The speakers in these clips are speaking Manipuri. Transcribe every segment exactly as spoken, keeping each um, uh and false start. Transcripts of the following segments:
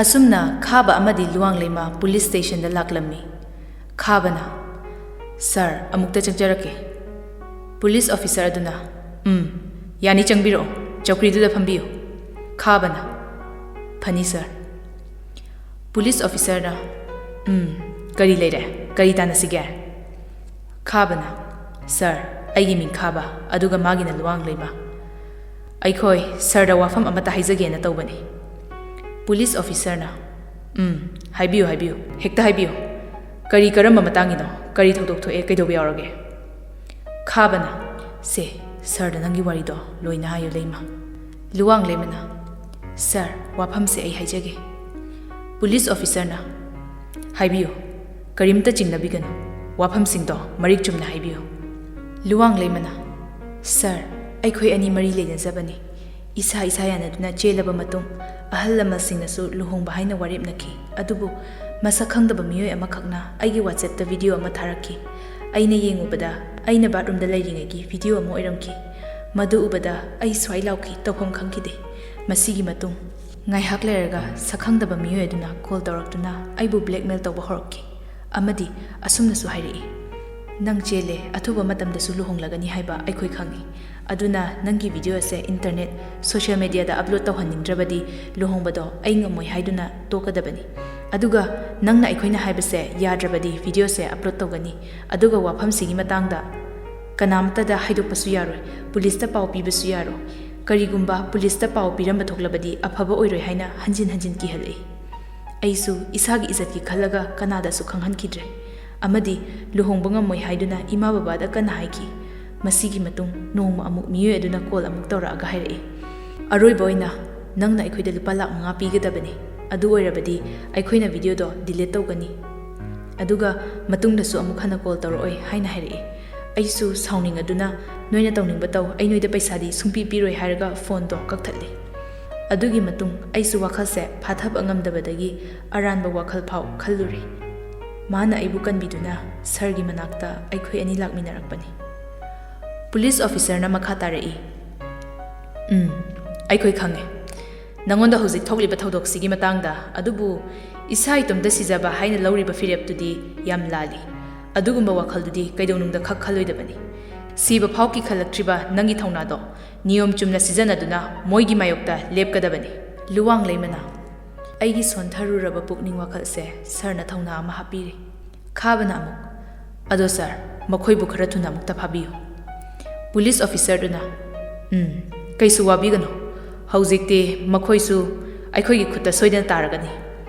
ꯑꯁꯨꯝꯅ ꯈꯥꯕ ꯑꯃꯗꯤ ꯂꯨꯋꯥꯡꯂꯩꯃ ꯄꯨꯂꯤꯁ ꯁ꯭ꯇꯦꯁꯟꯗ ꯂꯥꯛꯂꯝꯃꯤ꯫ ꯈꯥꯕꯅ, "ꯁꯥꯔ, ꯑꯃꯨꯛꯇ ꯆꯪꯖꯔꯛꯀꯦ꯫" ꯄꯨꯂꯤꯁ ꯑꯣꯐꯤꯁꯔ ꯑꯗꯨꯅ, "ꯎꯝ, ꯌꯥꯅꯤ, ꯆꯪꯕꯤꯔꯛꯑꯣ, ꯆꯧꯀ꯭ꯔꯤꯗꯨꯗ ꯐꯝꯕꯤꯌꯨ꯫" ꯈꯥꯕꯅ, "ꯐꯅꯤ ꯁꯥꯔ꯫" ꯄꯨꯂꯤꯁ ꯑꯣꯐꯤꯁꯔꯅ, "ꯎꯝ, ꯀꯔꯤ ꯂꯩꯔꯦ? ꯀꯔꯤ ꯇꯥꯟꯅꯁꯤꯒꯦ?" ꯈꯥꯕꯅ, "ꯁꯥꯔ, ꯑꯩꯒꯤ ꯃꯤꯡ ꯈꯥꯕ, ꯑꯗꯨꯒ ꯃꯥꯒꯤꯅ ꯂꯨꯋꯥꯡꯂꯩꯃ꯫ ꯑꯩꯈꯣꯏ ꯁꯥꯔꯗ ꯋꯥꯐꯝ ꯑꯃꯠꯇ ꯍꯥꯏꯖꯒꯦꯅ ꯇꯧꯕꯅꯤ꯫" ꯄꯨꯂꯤꯁ ꯑꯣꯐꯤꯁꯔꯅ, "ꯎꯝ, ꯍꯥꯏꯕꯤꯌꯨ, ꯍꯥꯏꯕꯤꯌꯨ, ꯍꯦꯛꯇ ꯍꯥꯏꯕꯤꯌꯨ꯫ ꯀꯔꯤ, ꯀꯔꯝꯕ ꯃꯇꯥꯡꯒꯤꯅꯣ? ꯀꯔꯤ ꯊꯧꯗꯣꯛ ꯊꯣꯛꯑꯦ? ꯀꯩꯗꯧꯕ ꯌꯥꯎꯔꯒꯦ?" ꯈꯥꯕꯅ, "ꯁꯦ, ꯁꯥꯔꯗ ꯅꯪꯒꯤ ꯋꯥꯔꯤꯗꯣ ꯂꯣꯏꯅ ꯍꯥꯏꯌꯨ, ꯂꯩꯃ꯫" ꯂꯨꯋꯥꯡꯂꯩꯃꯅ, "ꯁꯥꯔ, ꯋꯥꯐꯝꯁꯦ ꯑꯩ ꯍꯥꯏꯖꯒꯦ꯫" ꯄꯨꯂꯤꯁ ꯑꯣꯐꯤꯁꯔꯅ, "ꯍꯥꯏꯕꯤꯌꯨ, ꯀꯔꯤꯝꯇ ꯆꯤꯡꯅꯕꯤꯒꯅꯨ, ꯋꯥꯐꯝꯁꯤꯡꯗꯣ ꯃꯔꯤꯛ ꯆꯨꯝꯅ ꯍꯥꯏꯕꯤꯌꯨ꯫" ꯂꯨꯋꯥꯡꯂꯩꯃꯅ, "ꯁꯥꯔ, ꯑꯩꯈꯣꯏ ꯑꯅꯤ ꯃꯔꯤ ꯂꯩꯅꯖꯕꯅꯤ꯫ ꯏꯁꯥ ꯏꯁꯥ ꯌꯥꯅꯗꯨꯅ ꯆꯦꯜꯂꯕ ꯃꯇꯨꯡ, ꯑꯍꯜ ꯂꯃꯟꯁꯤꯡꯅꯁꯨ ꯂꯨꯍꯣꯡꯕ ꯍꯥꯏꯅ ꯋꯥꯔꯦꯞꯅꯈꯤ꯫ ꯑꯗꯨꯕꯨ ꯃꯁꯛ ꯈꯪꯗꯕ ꯃꯤꯑꯣꯏ ꯑꯃꯈꯛꯅ ꯑꯩꯒꯤ WhatsApp-ꯇ video ꯑꯃ ꯊꯥꯔꯛꯈꯤ꯫ ꯑꯩꯅ ꯌꯦꯡꯉꯨꯕꯗ, ꯑꯩꯅ bathroom-ꯗ ꯂꯩꯔꯤꯉꯩꯒꯤ video ꯑꯃ ꯑꯣꯏꯔꯝꯈꯤ꯫ ꯃꯗꯨ ꯎꯕꯗ ꯑꯩ ꯁ꯭ꯋꯥꯏ ꯂꯥꯎꯈꯤ, ꯇꯧꯐꯝ ꯈꯪꯈꯤꯗꯦ꯫ ꯃꯁꯤꯒꯤ ꯃꯇꯨꯡ ꯉꯥꯏꯍꯥꯛ ꯂꯩꯔꯒ ꯁꯛꯈꯪꯗꯕ ꯃꯤꯑꯣꯏ ꯑꯗꯨꯅ call ꯇꯧꯔꯛꯇꯨꯅ ꯑꯩꯕꯨ blackmail ꯇꯧꯕ ꯍꯧꯔꯛꯈꯤ꯫ ꯑꯃꯗꯤ ꯑꯁꯨꯝꯅꯁꯨ ꯍꯥꯏꯔꯛꯏ, "ꯅꯪ ꯆꯦꯜꯂꯦ, ꯑꯊꯨꯕ ꯃꯇꯝꯗꯁꯨ ꯂꯨꯍꯣꯡꯂꯒꯅꯤ ꯍꯥꯏꯕ ꯑꯩꯈꯣꯏ ꯈꯪꯏ꯫ ꯑꯗꯨꯅ ꯅꯪꯒꯤ video ꯑꯁꯦ internet, social media-ꯗ upload ꯇꯧꯍꯟꯅꯤꯡꯗ꯭ꯔꯕꯗꯤ ꯂꯨꯍꯣꯡꯕꯗꯣ ꯑꯩ ꯉꯝꯃꯣꯏ ꯍꯥꯏꯗꯨꯅ ꯇꯣꯛꯀꯗꯕꯅꯤ꯫ ꯑꯗꯨꯒ ꯅꯪꯅ ꯑꯩꯈꯣꯏꯅ ꯍꯥꯏꯕꯁꯦ ꯌꯥꯗ꯭ꯔꯕꯗꯤ video-ꯁꯦ upload ꯇꯧꯒꯅꯤ꯫ ꯑꯗꯨꯒ ꯋꯥꯐꯝꯁꯤꯒꯤ ꯃꯇꯥꯡꯗ ꯀꯅꯥꯝꯇꯗ ꯍꯥꯏꯗꯣꯛꯄꯁꯨ ꯌꯥꯔꯣꯏ, ꯄꯨꯂꯤꯁꯇ ꯄꯥꯎ ꯄꯤꯕꯁꯨ ꯌꯥꯔꯣꯏ꯫ ꯀꯔꯤꯒꯨꯝꯕ ꯄꯨꯂꯤꯁꯇ ꯄꯥꯎ ꯄꯤꯔꯝꯕ ꯊꯣꯛꯂꯕꯗꯤ ꯑꯐꯕ ꯑꯣꯏꯔꯣꯏ" ꯍꯥꯏꯅ ꯍꯟꯖꯤꯟ ꯍꯟꯖꯤꯟ ꯀꯤꯍꯜꯂꯛꯏ꯫ ꯑꯩꯁꯨ ꯏꯁꯥꯒꯤ ꯏꯖꯠꯀꯤ ꯈꯜꯂꯒ ꯀꯅꯥꯗꯁꯨ ꯈꯪꯍꯟꯈꯤꯗ꯭ꯔꯦ꯫ ꯑꯃꯗꯤ ꯂꯨꯍꯣꯡꯕ ꯉꯝꯃꯣꯏ ꯍꯥꯏꯗꯨꯅ ꯏꯃꯥ ꯕꯕꯥꯗ ꯀꯟꯅ ꯍꯥꯏꯈꯤ꯫ ꯃꯁꯤꯒꯤ ꯃꯇꯨꯡ ꯅꯣꯡꯃ ꯑꯃꯨꯛ ꯃꯤꯑꯣꯏ ꯑꯗꯨꯅ call ꯑꯃꯨꯛ ꯇꯧꯔꯛꯑꯒ ꯍꯥꯏꯔꯛꯏ, "ꯑꯔꯣꯏꯕ ꯑꯣꯏꯅ ꯅꯪꯅ ꯑꯩꯈꯣꯏꯗ ꯂꯨꯄꯥ ꯂꯥꯈ ꯃꯉꯥ ꯄꯤꯒꯗꯕꯅꯤ꯫ ꯑꯗꯨ ꯑꯣꯏꯔꯕꯗꯤ ꯑꯩꯈꯣꯏꯅ video-ꯗꯣ delete ꯇꯧꯒꯅꯤ꯫ ꯑꯗꯨꯒ ꯃꯇꯨꯡꯗꯁꯨ ꯑꯃꯨꯛ ꯍꯟꯅ call ꯇꯧꯔꯛꯑꯣꯏ" ꯍꯥꯏꯅ ꯍꯥꯏꯔꯛꯏ꯫ ꯑꯩꯁꯨ ꯁꯥꯎꯅꯤꯡꯉꯗꯨꯅ, "ꯅꯣꯏꯅ ꯇꯧꯅꯤꯡꯕ ꯇꯧ, ꯑꯩ ꯅꯣꯏꯗ ꯄꯩꯁꯥꯗꯤ ꯁꯨꯡꯄꯤ ꯄꯤꯔꯣꯏ" ꯍꯥꯏꯔꯒ phone-ꯗꯣ ꯀꯛꯊꯠꯂꯤ꯫ ꯑꯗꯨꯒꯤ ꯃꯇꯨꯡ ꯑꯩꯁꯨ ꯋꯥꯈꯜꯁꯦ ꯐꯥꯊꯕ ꯉꯝꯗꯕꯗꯒꯤ ꯑꯔꯥꯟꯕ ꯋꯥꯈꯜ ꯐꯥꯎ ꯈꯜꯂꯨꯔꯦ꯫ ꯃꯥꯅ ꯑꯩꯕꯨ ꯀꯟꯕꯤꯗꯨꯅ ꯁꯥꯔꯒꯤ ꯃꯅꯥꯛꯇ ꯑꯩꯈꯣꯏ ꯑꯅꯤ ꯂꯥꯛꯃꯤꯟꯅꯔꯛꯄꯅꯤ꯫ ꯄꯨꯂꯤꯁ ꯑꯣꯐꯤꯁꯔꯅ ꯃꯈꯥ ꯇꯥꯔꯛꯏ, "ꯎꯝ, ꯑꯩꯈꯣꯏ ꯈꯪꯉꯦ꯫ ꯅꯉꯣꯟꯗ ꯍꯧꯖꯤꯛ ꯊꯣꯛꯂꯤꯕ ꯊꯧꯗꯣꯛꯁꯤꯒꯤ ꯃꯇꯥꯡꯗ꯫ ꯑꯗꯨꯕꯨ ꯏꯁꯥ ꯏꯇꯣꯝꯇ ꯁꯤꯖꯕ ꯍꯥꯏꯅ ꯂꯧꯔꯤꯕ ꯐꯤꯔꯦꯞꯇꯨꯗꯤ ꯌꯥꯝ ꯂꯥꯜꯂꯤ꯫ ꯑꯗꯨꯒꯨꯝꯕ ꯋꯥꯈꯜꯗꯨꯗꯤ ꯀꯩꯗꯧꯅꯨꯡꯗ ꯈꯛ ꯈꯜꯂꯣꯏꯗꯕꯅꯤ꯫ ꯁꯤꯕ ꯐꯥꯎ ꯀꯤꯈꯠꯂꯛꯇ꯭ꯔꯤꯕ ꯅꯪꯒꯤ ꯊꯧꯅꯥꯗꯣ ꯅꯤꯌꯣꯝ ꯆꯨꯝꯅ ꯁꯤꯖꯤꯟꯅꯗꯨꯅ ꯃꯣꯏꯒꯤ ꯃꯥꯌꯣꯛꯇ ꯂꯦꯞꯀꯗꯕꯅꯤ꯫ ꯂꯨꯋꯥꯡ ꯂꯩꯃꯅ, ꯑꯩꯒꯤ ꯁꯣꯟꯊꯔꯨꯔꯕ ꯄꯨꯛꯅꯤꯡ ꯋꯥꯈꯜꯁꯦ ꯁꯥꯔꯅ ꯊꯧꯅꯥ ꯑꯃ ꯍꯥꯞꯄꯤꯔꯦ꯫ ꯈꯥꯕꯅ ꯑꯃꯨꯛ, ꯑꯗꯣ ꯁꯥꯔ, ꯃꯈꯣꯏꯕꯨ ꯈꯔ ꯊꯨꯅ ꯑꯃꯨꯛꯇ ꯐꯥꯕꯤꯌꯨ꯫ ꯄꯨꯂꯤꯁ ꯑꯣꯐꯤꯁꯔꯗꯨꯅ, ꯎꯝ, ꯀꯩꯁꯨ ꯋꯥꯕꯤꯒꯅꯨ꯫ ꯍꯧꯖꯤꯛꯇꯤ ꯃꯈꯣꯏꯁꯨ ꯑꯩꯈꯣꯏꯒꯤ ꯈꯨꯠꯇ ꯁꯣꯏꯗꯅ ꯇꯥꯔꯒꯅꯤ꯫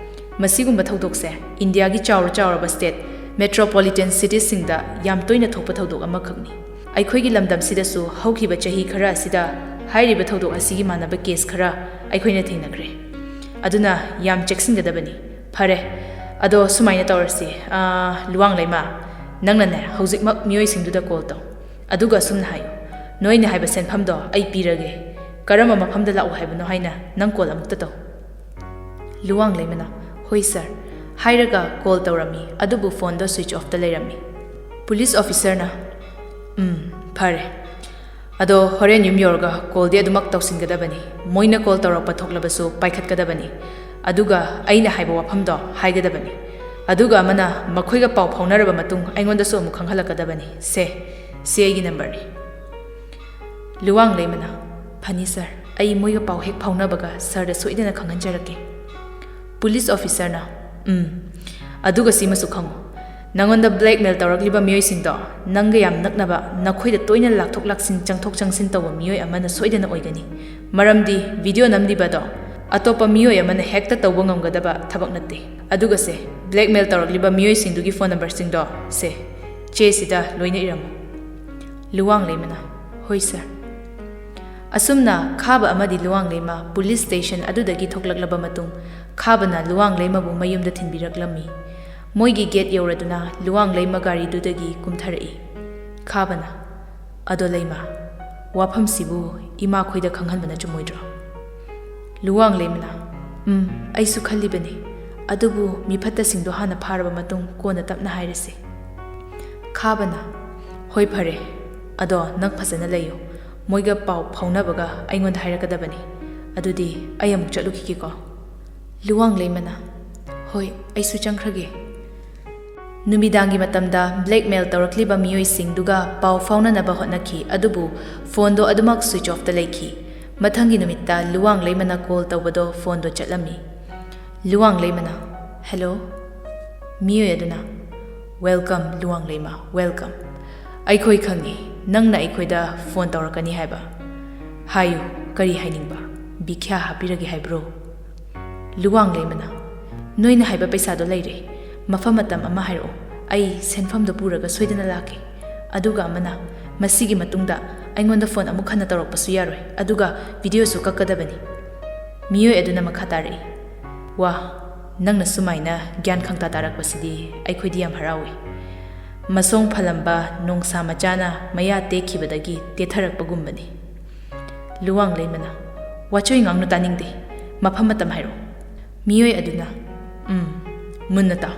ꯃꯁꯤꯒꯨꯝꯕ ꯊꯧꯗꯣꯛꯁꯦ ꯏꯟꯗꯤꯌꯥꯒꯤ ꯆꯥꯎꯔ ꯆꯥꯎꯔꯕ ꯁ꯭ꯇꯦꯠ ꯃꯦꯇ꯭ꯔꯣꯄꯣꯂꯤꯇꯟ ꯁꯤꯇꯤꯁꯁꯤꯡꯗ ꯌꯥꯝ ꯇꯣꯏꯅ ꯊꯣꯛꯄ ꯊꯧꯗꯣꯛ ꯑꯃꯈꯛꯅꯤ꯫ ꯑꯩꯈꯣꯏꯒꯤ ꯂꯝꯗꯝꯁꯤꯗꯁꯨ ꯍꯧꯈꯤꯕ ꯆꯍꯤ ꯈꯔ ꯑꯁꯤꯗ ꯍꯥꯏꯔꯤꯕ ꯊꯧꯗꯣꯛ ꯑꯁꯤꯒꯤ ꯃꯥꯟꯅꯕ ꯀꯦꯁ ꯈꯔ ꯑꯩꯈꯣꯏꯅ ꯊꯦꯡꯅꯈ꯭ꯔꯦ꯫ ꯑꯗꯨꯅ ꯌꯥꯝ ꯆꯦꯛꯁꯤꯟꯒꯗꯕꯅꯤ꯫ ꯐꯔꯦ, ꯑꯗꯣ ꯁꯨꯃꯥꯏꯅ ꯇꯧꯔꯁꯤ, ꯑꯥ, ꯂꯨꯋꯥꯡ ꯂꯩꯃ, ꯅꯪꯅꯅꯦ ꯍꯧꯖꯤꯛꯃꯛ ꯃꯤꯑꯣꯏꯁꯤꯡꯗꯨꯗ ꯀꯣꯜ ꯇꯧ꯫ ꯑꯗꯨꯒ ꯑꯁꯨꯝꯅ ꯍꯥꯏꯌꯨ, "ꯅꯣꯏꯅ ꯍꯥꯏꯕ ꯁꯦꯟꯐꯝꯗꯣ ꯑꯩ ꯄꯤꯔꯒꯦ꯫ ꯀꯔꯝꯕ ꯃꯐꯝꯗ ꯂꯥꯛꯎ ꯍꯥꯏꯕꯅꯣ?" ꯍꯥꯏꯅ ꯅꯪ ꯀꯣꯜ ꯑꯃꯨꯛꯇ ꯇꯧ꯫ ꯂꯨꯋꯥꯡ ꯂꯩꯃꯅ, "ꯍꯣꯏ ꯁꯥꯔ" ꯍꯥꯏꯔꯒ ꯀꯣꯜ ꯇꯧꯔꯝꯃꯤ, ꯑꯗꯨꯕꯨ ꯐꯣꯟꯗꯣ ꯁ꯭ꯋꯤꯆ ꯑꯣꯐꯇ ꯂꯩꯔꯝꯃꯤ꯫ ꯄꯨꯂꯤꯁ ꯑꯣꯐꯤꯁꯔꯅ, "ꯎꯝ, ꯐꯔꯦ꯫ ꯑꯗꯣ ꯍꯣꯔꯦꯟ ꯌꯨꯝ ꯌꯧꯔꯒ ꯀꯣꯜꯗꯤ ꯑꯗꯨꯃꯛ ꯇꯧꯁꯤꯟꯒꯗꯕꯅꯤ꯫ ꯃꯣꯏꯅ ꯀꯣꯜ ꯇꯧꯔꯛꯄ ꯊꯣꯛꯂꯕꯁꯨ ꯄꯥꯏꯈꯠꯀꯗꯕꯅꯤ꯫ ꯑꯗꯨꯒ ꯑꯩꯅ ꯍꯥꯏꯕ ꯋꯥꯐꯝꯗꯣ ꯍꯥꯏꯒꯗꯕꯅꯤ꯫ ꯑꯗꯨꯒ ꯑꯃꯅ ꯃꯈꯣꯏꯒ ꯄꯥꯎ ꯐꯥꯎꯅꯔꯕ ꯃꯇꯨꯡ ꯑꯩꯉꯣꯟꯗꯁꯨ ꯑꯃꯨꯛ ꯈꯪꯍꯜꯂꯛꯀꯗꯕꯅꯤ꯫ ꯁꯦ, ꯁꯤ ꯑꯩꯒꯤ ꯅꯝꯕꯔꯅꯤ꯫" ꯂꯨꯋꯥꯡ ꯂꯩꯃꯅ, "ꯐꯅꯤ ꯁꯥꯔ, ꯑꯩ ꯃꯣꯏꯒ ꯄꯥꯎ ꯍꯦꯛ ꯐꯥꯎꯅꯕꯒ ꯁꯥꯔꯗ ꯁꯣꯏꯗꯅ ꯈꯪꯍꯟꯖꯔꯛꯀꯦ꯫" ꯄꯨꯂꯤꯁ ꯑꯣꯐꯤꯁꯔꯅ, "ꯎꯝ, ꯑꯗꯨꯒ ꯁꯤꯃꯁꯨ ꯈꯪꯉꯨ, ꯅꯉꯣꯟꯗ ꯕ꯭ꯂꯦꯛꯃꯦꯜ ꯇꯧꯔꯛꯂꯤꯕ ꯃꯤꯑꯣꯏꯁꯤꯡꯗꯣ ꯅꯪꯒ ꯌꯥꯝ ꯅꯛꯅꯕ, ꯅꯈꯣꯏꯗ ꯇꯣꯏꯅ ꯂꯥꯛꯊꯣꯛ ꯂꯥꯛꯁꯤꯟ, ꯆꯪꯊꯣꯛ ꯆꯪꯁꯤꯟ ꯇꯧꯕ ꯃꯤꯑꯣꯏ ꯑꯃꯅ ꯁꯣꯏꯗꯅ ꯑꯣꯏꯒꯅꯤ꯫ ꯃꯔꯝꯗꯤ ꯚꯤꯗꯤꯑꯣ ꯅꯝꯂꯤꯕꯗꯣ ꯑꯇꯣꯞꯄ ꯃꯤꯑꯣꯏ ꯑꯃꯅ ꯍꯦꯛꯇ ꯇꯧꯕ ꯉꯝꯒꯗꯕ ꯊꯕꯛ ꯅꯠꯇꯦ꯫ ꯑꯗꯨꯒꯁꯦ, ꯕ꯭ꯂꯦꯛꯃꯦꯜ ꯇꯧꯔꯛꯂꯤꯕ ꯃꯤꯑꯣꯏꯁꯤꯡꯗꯨꯒꯤ ꯐꯣꯟ ꯅꯝꯕꯔꯁꯤꯡꯗꯣ ꯁꯦ, ꯆꯦꯁꯤꯗ ꯂꯣꯏꯅ ꯏꯔꯝꯃꯨ꯫" ꯂꯨꯋꯥꯡ ꯂꯩꯃꯅ, "ꯍꯣꯏ ꯁꯥꯔ꯫" ꯑꯁꯨꯝꯅ ꯈꯥꯕ ꯑꯃꯗꯤ ꯂꯨꯋꯥꯡ ꯂꯩꯃ ꯄꯨꯂꯤꯁ ꯁ꯭ꯇꯦꯁꯟ ꯑꯗꯨꯗꯒꯤ ꯊꯣꯛꯂꯛꯂꯕ ꯃꯇꯨꯡ, ꯈꯥꯕꯅ ꯂꯨꯋꯥꯡ ꯂꯩꯃꯕꯨ ꯃꯌꯨꯝꯗ ꯊꯤꯟꯕꯤꯔꯛꯂꯝꯃꯤ꯫ ꯃꯣꯏꯒꯤ ꯒꯦꯠ ꯌꯧꯔꯗꯨꯅ ꯂꯨꯋꯥꯡ ꯂꯩꯃ ꯒꯥꯔꯤꯗꯨꯗꯒꯤ ꯀꯨꯝꯊꯔꯛꯏ꯫ ꯈꯥꯕꯅ, "ꯑꯗꯣ ꯂꯩꯃ, ꯋꯥꯐꯝꯁꯤꯕꯨ ꯏꯃꯥꯈꯣꯏꯗ ꯈꯪꯍꯟꯕꯅ ꯆꯨꯝꯃꯣꯏꯗ꯭ꯔꯣ?" ꯂꯨꯋꯥꯡ ꯂꯩꯃꯅ, "ꯎꯝ, ꯑꯩꯁꯨ ꯈꯜꯂꯤꯕꯅꯤ꯫ ꯑꯗꯨꯕꯨ ꯃꯤꯐꯠꯇꯁꯤꯡꯗꯣ ꯍꯥꯟꯅ ꯐꯥꯔꯕ ꯃꯇꯨꯡ ꯀꯣꯟꯅ ꯇꯞꯅ ꯍꯥꯏꯔꯁꯤ꯫" ꯈꯥꯕꯅ, "ꯍꯣꯏ, ꯐꯔꯦ꯫ ꯑꯗꯣ ꯅꯪ ꯐꯖꯅ ꯂꯩꯌꯨ꯫ ꯃꯣꯏꯒ ꯄꯥꯎ ꯐꯥꯎꯅꯕꯒ ꯑꯩꯉꯣꯟꯗ ꯍꯥꯏꯔꯛꯀꯗꯕꯅꯤ꯫ ꯑꯗꯨꯗꯤ ꯑꯩ ꯑꯃꯨꯛ ꯆꯠꯂꯨꯈꯤꯒꯦꯀꯣ꯫ ꯂꯨꯋꯥꯡ ꯂꯩꯃꯅ, "ꯍꯣꯏ, ꯑꯩꯁꯨ ꯆꯪꯈ꯭ꯔꯒꯦ"꯫ ꯅꯨꯃꯤꯗꯥꯡꯒꯤ ꯃꯇꯝꯗ blackmail ꯇꯧꯔꯛꯂꯤꯕ ꯃꯤꯑꯣꯏꯁꯤꯡꯗꯨꯒ ꯄꯥꯎ ꯐꯥꯎꯅꯅꯕ ꯍꯣꯠꯅꯈꯤ, ꯑꯗꯨꯕꯨ ꯐꯣꯟꯗꯣ ꯑꯗꯨꯃꯛ switch offꯇ ꯂꯩꯈꯤ꯫ ꯃꯊꯪꯒꯤ ꯅꯨꯃꯤꯠꯇ ꯂꯨꯋꯥꯡ ꯂꯩꯃꯅ call ꯇꯧꯕꯗꯣ ꯐꯣꯟꯗꯣ ꯆꯠꯂꯝꯃꯤ꯫ ꯂꯨꯋꯥꯡ ꯂꯩꯃꯅ, "Hello?" ꯃꯤꯑꯣꯏ ꯑꯗꯨꯅ, "Welcome, ꯂꯨꯋꯥꯡ ꯂꯩꯃ, welcome꯫ ꯑꯩꯈꯣꯏ ꯈꯪꯉꯤ ꯅꯪꯅ ꯑꯩꯈꯣꯏꯗ ꯐꯣꯟ ꯇꯧꯔꯛꯀꯅꯤ ꯍꯥꯏꯕ꯫ ꯍꯥꯏꯌꯨ, ꯀꯔꯤ ꯍꯥꯏꯅꯤꯡꯕ? ꯚꯤꯈ꯭ꯌꯥ ꯍꯥꯞꯄꯤꯔꯒꯦ ꯍꯥꯏꯕ꯭ꯔꯣ?" ꯂꯨꯋꯥꯡ ꯂꯩꯃꯅ, "ꯅꯣꯏꯅ ꯍꯥꯏꯕ ꯄꯩꯁꯥꯗꯣ ꯂꯩꯔꯦ꯫ ꯃꯐꯝ ꯃꯇꯝ ꯑꯃ ꯍꯥꯏꯔꯛꯑꯣ, ꯑꯩ ꯁꯦꯟꯐꯝꯗꯣ ꯄꯨꯔꯒ ꯁꯣꯏꯗꯅ ꯂꯥꯛꯀꯦ"꯫ ꯑꯗꯨꯒ ꯑꯃꯅ, "ꯃꯁꯤꯒꯤ ꯃꯇꯨꯡꯗ ꯑꯩꯉꯣꯟꯗ ꯐꯣꯟ ꯑꯃꯨꯛ ꯍꯟꯅ ꯇꯧꯔꯛꯄꯁꯨ ꯌꯥꯔꯣꯏ, ꯑꯗꯨꯒ videoꯁꯨ ꯀꯛꯀꯗꯕꯅꯤ"꯫ ꯃꯤꯑꯣꯏ ꯑꯗꯨꯅ ꯃꯈꯥ ꯇꯥꯔꯛꯏ, "ꯋꯥ, ꯅꯪꯅ ꯁꯨꯃꯥꯏꯅ ꯒ꯭ꯌꯥꯟ ꯈꯪꯇꯥ ꯇꯥꯔꯛꯄꯁꯤꯗꯤ ꯑꯩꯈꯣꯏꯗꯤ ꯌꯥꯝ ꯍꯔꯥꯎꯏ꯫ ꯃꯁꯣꯡ ꯐꯜꯂꯝꯕ ꯅꯣꯡꯁꯥ ꯃꯆꯥꯅ ꯃꯌꯥ ꯇꯦꯛꯈꯤꯕꯗꯒꯤ ꯇꯦꯊꯔꯛꯄꯒꯨꯝꯕꯅꯤ"꯫ ꯂꯨꯋꯥꯡ ꯂꯩꯃꯅ, "ꯋꯥꯆꯣꯏ ꯉꯥꯡꯅꯨ, ꯇꯥꯅꯤꯡꯗꯦ꯫ ꯃꯐꯝ ꯃꯇꯝ ꯍꯥꯏꯔꯛꯑꯣ"꯫ ꯃꯤꯑꯣꯏ ꯑꯗꯨꯅ, "ꯎꯝ, ꯃꯨꯟꯅ ꯇꯥꯎ꯫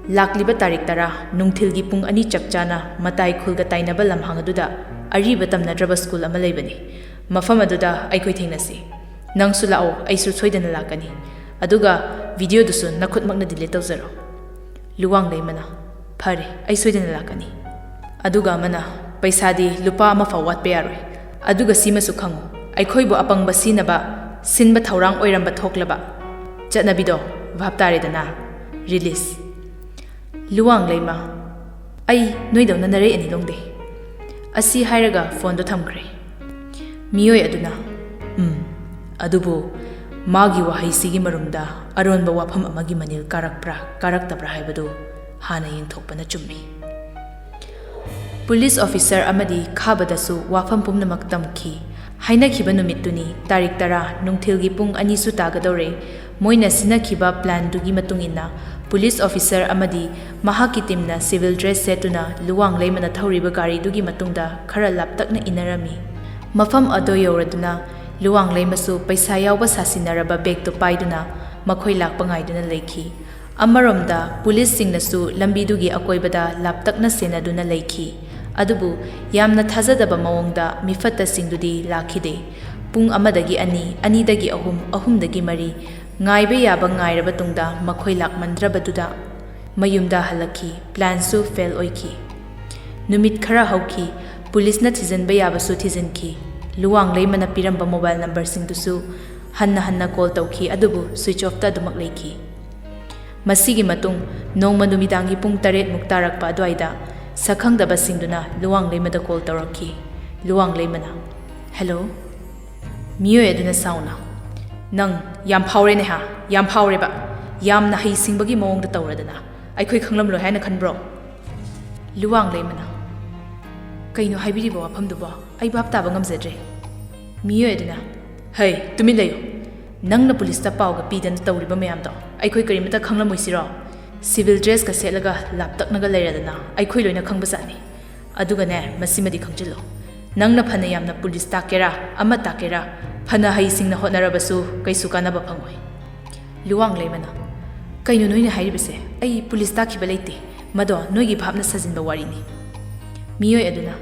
ꯂꯥꯛꯂꯤꯕ ꯇꯥꯔꯤꯛ ꯇꯔꯥ ꯅꯨꯡꯊꯤꯜꯒꯤ ꯄꯨꯡ ꯑꯅꯤ ꯆꯞ ꯆꯥꯅ ꯃꯇꯥꯏ ꯈꯨꯜꯒ ꯇꯥꯏꯅꯕ ꯂꯝꯍꯥꯡ ꯑꯗꯨꯗ ꯑꯔꯤꯕ ꯇꯝꯅꯗ꯭ꯔꯕ ꯁ꯭ꯀꯨꯜ ꯑꯃ ꯂꯩꯕꯅꯤ꯫ ꯃꯐꯝ ꯑꯗꯨꯗ ꯑꯩꯈꯣꯏ ꯊꯦꯡꯅꯁꯤ꯫ ꯅꯪꯁꯨ ꯂꯥꯛꯑꯣ, ꯑꯩꯁꯨ ꯁꯣꯏꯗꯅ ꯂꯥꯛꯀꯅꯤ꯫ ꯑꯗꯨꯒ videoꯗꯨꯁꯨ ꯅꯈꯨꯠꯃꯛꯅ delete ꯇꯧꯖꯔꯣ"꯫ ꯂꯨꯋꯥꯡ ꯂꯩꯃꯅ, "ꯐꯔꯦ, ꯑꯩ ꯁꯣꯏꯗꯅ ꯂꯥꯛꯀꯅꯤ"꯫ ꯑꯗꯨꯒ ꯑꯃꯅ, "ꯄꯩꯁꯥꯗꯤ ꯂꯨꯄꯥ ꯑꯃ ꯐꯥꯎ ꯋꯥꯠꯄ ꯌꯥꯔꯣꯏ꯫ ꯑꯗꯨꯒ ꯁꯤꯃꯁꯨ ꯈꯪꯉꯨ, ꯑꯩꯈꯣꯏꯕꯨ ꯑꯄꯪꯕ ꯁꯤꯅꯕ ꯁꯤꯟꯕ ꯊꯧꯔꯥꯡ ꯑꯣꯏꯔꯝꯕ ꯊꯣꯛꯂꯕ ꯆꯠꯅꯕꯤꯗꯣ ꯚꯥꯞ ꯇꯥꯔꯦꯗꯅ꯫ Release"꯫ ꯂꯨꯋꯥꯡ ꯂꯩꯃ, "ꯑꯩ ꯅꯣꯏꯗꯧꯅ ꯅꯔꯩ ꯑꯅꯤ ꯂꯣꯡꯗꯦ"꯫ ꯑꯁꯤ ꯍꯥꯏꯔꯒ ꯐꯣꯟꯗꯣ ꯊꯝꯈ꯭ꯔꯦ꯫ ꯃꯤꯑꯣꯏ ꯑꯗꯨꯅ, "ꯎꯝ, ꯑꯗꯨꯕꯨ ꯃꯥꯒꯤ ꯋꯥꯍꯩꯁꯤꯒꯤ ꯃꯔꯨꯝꯗ ꯑꯔꯣꯟꯕ ꯋꯥꯐꯝ ꯑꯃꯒꯤ ꯃꯅꯤꯜ ꯀꯥꯔꯛꯄ꯭ꯔꯥ ꯀꯥꯔꯛꯇꯕ꯭ꯔꯥ ꯍꯥꯏꯕꯗꯨ ꯍꯥꯟꯅ ꯌꯦꯡꯊꯣꯛꯄꯅ ꯆꯨꯝꯃꯤ"꯫ ꯄꯨꯂꯤꯁ ꯑꯣꯐꯤꯁꯔ ꯑꯃꯗꯤ ꯈꯥꯕꯗꯁꯨ ꯋꯥꯐꯝ ꯄꯨꯝꯅꯃꯛ ꯇꯝꯈꯤ꯫ ꯍꯥꯏꯅꯈꯤꯕ ꯅꯨꯃꯤꯠꯇꯨꯅꯤ, ꯇꯥꯔꯤꯛ ꯇꯔꯥ, ꯅꯨꯡꯊꯤꯜꯒꯤ ꯄꯨꯡ ꯑꯅꯤꯁꯨ ꯇꯥꯒꯗꯧꯔꯦ꯫ ꯃꯣꯏꯅ ꯁꯤꯟꯅꯈꯤꯕ planꯗꯨꯒꯤ ꯃꯇꯨꯡ ꯏꯟꯅ, ꯄꯨꯂꯤꯁ ꯑꯣꯐꯤꯁꯔ ꯑꯃꯗꯤ ꯃꯍꯥꯛꯀꯤ teamꯅ civil dress ꯁꯦꯠꯇꯨꯅ ꯂꯨꯋꯥꯡ ꯂꯩꯃꯅ ꯊꯧꯔꯤꯕ ꯒꯥꯔꯤꯗꯨꯒꯤ ꯃꯇꯨꯡꯗ ꯈꯔ ꯂꯥꯞꯇꯛꯅ ꯏꯟꯅꯔꯝꯃꯤ꯫ ꯃꯐꯝ ꯑꯗꯨ ꯌꯧꯔꯗꯨꯅ, ꯂꯨꯋꯥꯡ ꯂꯩꯃꯁꯨ ꯄꯩꯁꯥ ꯌꯥꯎꯕ ꯁꯥꯁꯤꯟꯅꯔꯕ bagꯇꯨ ꯄꯥꯏꯗꯨꯅ ꯃꯈꯣꯏ ꯂꯥꯛꯄ ꯉꯥꯏꯗꯨꯅ ꯂꯩꯈꯤ꯫ ꯑꯃꯔꯣꯝꯗ, ꯄꯨꯂꯤꯁꯁꯤꯡꯅꯁꯨ ꯂꯝꯕꯤꯗꯨꯒꯤ ꯑꯀꯣꯏꯕꯗ ꯂꯥꯞꯇꯛꯅ ꯁꯦꯟꯅꯗꯨꯅ ꯂꯩꯈꯤ꯫ ꯑꯗꯨꯕꯨ ꯌꯥꯝꯅ ꯊꯥꯖꯗꯕ ꯃꯑꯣꯡꯗ ꯃꯤꯐꯠꯇꯁꯤꯡꯗꯨꯗꯤ ꯂꯥꯛꯈꯤꯗꯦ꯫ ꯄꯨꯡ ꯑꯃꯗꯒꯤ ꯑꯅꯤ, ꯑꯅꯤꯗꯒꯤ ꯑꯍꯨꯝ, ꯑꯍꯨꯝꯗꯒꯤ ꯃꯔꯤ, ꯉꯥꯏꯕ ꯌꯥꯕ ꯉꯥꯏꯔꯕ ꯇꯨꯡꯗ ꯃꯈꯣꯏ ꯂꯥꯛꯃꯟꯗ꯭ꯔꯕꯗꯨꯗ ꯃꯌꯨꯝꯗ ꯍꯜꯂꯛꯈꯤ꯫ Plan ꯁꯨ fail ꯑꯣꯏꯈꯤ꯫ ꯅꯨꯃꯤꯠ ꯈꯔ ꯍꯧꯈꯤ꯫ ꯄꯨꯂꯤꯁꯅ ꯊꯤꯖꯤꯟꯕ ꯌꯥꯕꯁꯨ ꯊꯤꯖꯤꯟꯈꯤ꯫ ꯂꯨꯋꯥꯡ ꯂꯩꯃꯅ ꯄꯤꯔꯝꯕ mobile number ꯁꯤꯡꯗꯨꯁꯨ ꯍꯟꯅ ꯍꯟꯅ call ꯇꯧꯈꯤ, ꯑꯗꯨꯕꯨ switch off ꯇ ꯑꯗꯨꯃꯛ ꯂꯩꯈꯤ꯫ ꯃꯁꯤꯒꯤ ꯃꯇꯨꯡ ꯅꯣꯡꯃ ꯅꯨꯃꯤꯗꯥꯡꯒꯤ ꯄꯨꯡ ꯇꯔꯦꯠ ꯃꯨꯛ ꯇꯥꯔꯛꯄ ꯑꯗꯨꯋꯥꯏꯗ ꯁꯛꯈꯪꯗꯕꯁꯤꯡꯗꯨꯅ ꯂꯨꯋꯥꯡ ꯂꯩꯃꯗ call ꯇꯧꯔꯛꯈꯤ꯫ ꯂꯨꯋꯥꯡ ꯂꯩꯃꯅ, "Hello?" ꯃꯤꯑꯣꯏ ꯑꯗꯨꯅ ꯁꯥꯎꯅ, "ꯅꯪ ꯌꯥꯝ ꯐꯥꯎꯔꯦꯅꯦ ꯍꯥ, ꯌꯥꯝ ꯐꯥꯎꯔꯦꯕ꯫ ꯌꯥꯝꯅ ꯍꯩꯁꯤꯡꯕꯒꯤ ꯃꯑꯣꯡꯗ ꯇꯧꯔꯗꯅ꯫ ꯑꯩꯈꯣꯏ ꯈꯪꯂꯝꯂꯣꯏ ꯍꯥꯏꯅ ꯈꯟꯕ꯭ꯔꯣ?" ꯂꯨꯋꯥꯡ ꯂꯩꯃꯅ, "ꯀꯩꯅꯣ ꯍꯥꯏꯕꯤꯔꯤꯕ ꯋꯥꯐꯝꯗꯨꯕꯣ? ꯑꯩ ꯚꯥꯞ ꯇꯥꯕ ꯉꯝꯖꯗ꯭ꯔꯦ꯫" ꯃꯤꯑꯣꯏ ꯑꯗꯨꯅ, "ꯍꯩ, ꯇꯨꯃꯤꯟ ꯂꯩꯌꯨ꯫ ꯅꯪꯅ ꯄꯨꯂꯤꯁꯇ ꯄꯥꯎꯒ ꯄꯤꯗꯅ ꯇꯧꯔꯤꯕ ꯃꯌꯥꯝꯗꯣ ꯑꯩꯈꯣꯏ ꯀꯔꯤꯃꯇ ꯈꯪꯂꯝꯃꯣꯏꯁꯤꯔꯣ? Civil dress ꯀ ꯁꯦꯠꯂꯒ ꯂꯥꯞꯇꯛꯅꯒ ꯂꯩꯔꯗꯅ ꯑꯩꯈꯣꯏ ꯂꯣꯏꯅ ꯈꯪꯕꯖꯥꯠꯅꯤ꯫ ꯑꯗꯨꯒꯅꯦ, ꯃꯁꯤꯃꯗꯤ ꯈꯪꯖꯤꯜꯂꯣ, ꯅꯪꯅ ꯐꯅ ꯌꯥꯝꯅ ꯄꯨꯂꯤꯁ ꯇꯥꯛꯀꯦꯔꯥ, ꯑꯃ ꯇꯥꯛꯀꯦꯔꯥ, ꯐꯅ ꯍꯩꯁꯤꯡꯅ ꯍꯣꯠꯅꯔꯕꯁꯨ ꯀꯩꯁꯨ ꯀꯥꯟꯅꯕ ꯐꯪꯉꯣꯏ꯫" ꯂꯨꯋꯥꯡ ꯂꯩꯃꯅ, "ꯀꯩꯅꯣ ꯅꯣꯏꯅ ꯍꯥꯏꯔꯤꯕꯁꯦ? ꯑꯩ ꯄꯨꯂꯤꯁ ꯇꯥꯛꯈꯤꯕ ꯂꯩꯇꯦ꯫ ꯃꯗꯣ ꯅꯣꯏꯒꯤ ꯚꯥꯞꯅ ꯁꯥꯖꯤꯟꯕ ꯋꯥꯔꯤꯅꯤ꯫" ꯃꯤꯑꯣꯏ ꯑꯗꯨꯅ,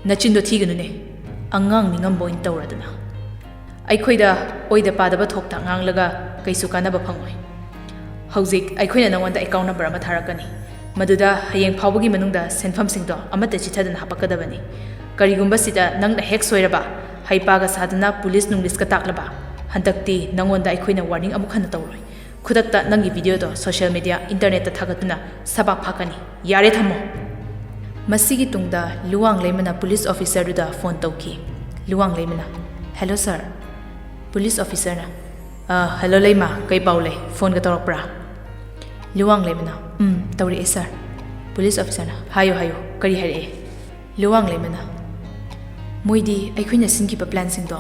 "ꯅꯆꯤꯟꯗꯣ ꯊꯤꯒꯅꯨꯅꯦ꯫ ꯑꯉꯥꯡ ꯅꯤꯡꯉꯝꯕ ꯑꯣꯏꯅ ꯇꯧꯔꯗꯅ꯫ ꯑꯩꯈꯣꯏꯗ ꯑꯣꯏꯗ ꯄꯥꯗꯕ ꯊꯣꯛꯇ ꯉꯥꯡꯂꯒ ꯀꯩꯁꯨ ꯀꯥꯟꯅꯕ ꯐꯪꯉꯣꯏ꯫ ꯍꯧꯖꯤꯛ ꯑꯩꯈꯣꯏꯅ ꯅꯉꯣꯟꯗ account number ꯑꯃ ꯊꯥꯔꯛꯀꯅꯤ꯫ ꯃꯗꯨꯗ ꯍꯌꯦꯡ ꯐꯥꯎꯕꯒꯤ ꯃꯅꯨꯡꯗ ꯁꯦꯟꯐꯝꯁꯤꯡꯗꯣ ꯑꯃꯠꯇ ꯆꯤꯠꯊꯗꯅ ꯍꯥꯄꯛꯀꯗꯕꯅꯤ꯫ ꯀꯔꯤꯒꯨꯝꯕ ꯁꯤꯗ ꯅꯪꯅ ꯍꯦꯛ ꯁꯣꯏꯔꯕ, ꯍꯩꯄꯥꯒ ꯁꯥꯗꯨꯅ ꯄꯨꯂꯤꯁ ꯅꯨꯡꯂꯤꯁꯀ ꯇꯥꯛꯂꯕ, ꯍꯟꯗꯛꯇꯤ ꯅꯉꯣꯟꯗ ꯑꯩꯈꯣꯏꯅ warning ꯑꯃꯨꯛ ꯍꯟꯅ ꯇꯧꯔꯣꯏ꯫ ꯈꯨꯗꯛꯇ ꯅꯪꯒꯤ video ꯗꯣ social media, internet ꯇ ꯊꯥꯒꯠꯇꯨꯅ ꯁꯕꯥꯛ ꯐꯥꯛꯀꯅꯤ꯫ ꯌꯥꯔꯦ, ꯊꯝꯃꯣ꯫" ꯃꯁꯤꯒꯤ ꯇꯨꯡꯗ ꯂꯨꯋꯥꯡ ꯂꯩꯃꯅ ꯄꯨꯂꯤꯁ officer ꯗꯨꯗ phone ꯇꯧꯈꯤ꯫ ꯂꯨꯋꯥꯡ ꯂꯩꯃꯅ, "Hello sir꯫" ꯄꯨꯂꯤꯁ officer ꯅ, "ꯑ, hello ꯂꯩꯃ, ꯀꯩ ꯄꯥꯎ ꯂꯩ? Phone ꯒ ꯇꯧꯔꯛꯄ꯭ꯔꯥ?" ꯂꯨꯋꯥꯡ ꯂꯩꯃꯅ, "ꯎꯝ, ꯇꯧꯔꯛꯑꯦ sir꯫" ꯄꯨꯂꯤꯁ officer ꯅ, "ꯍꯥꯏꯌꯨ, ꯍꯥꯏꯌꯨ, ꯀꯔꯤ ꯍꯥꯏꯔꯛꯑꯦ?" ꯂꯨꯋꯥꯡ ꯂꯩꯃꯅ, "ꯃꯣꯏꯗꯤ ꯑꯩꯈꯣꯏꯅ ꯁꯤꯟꯈꯤꯕ plan ꯁꯤꯡꯗꯣ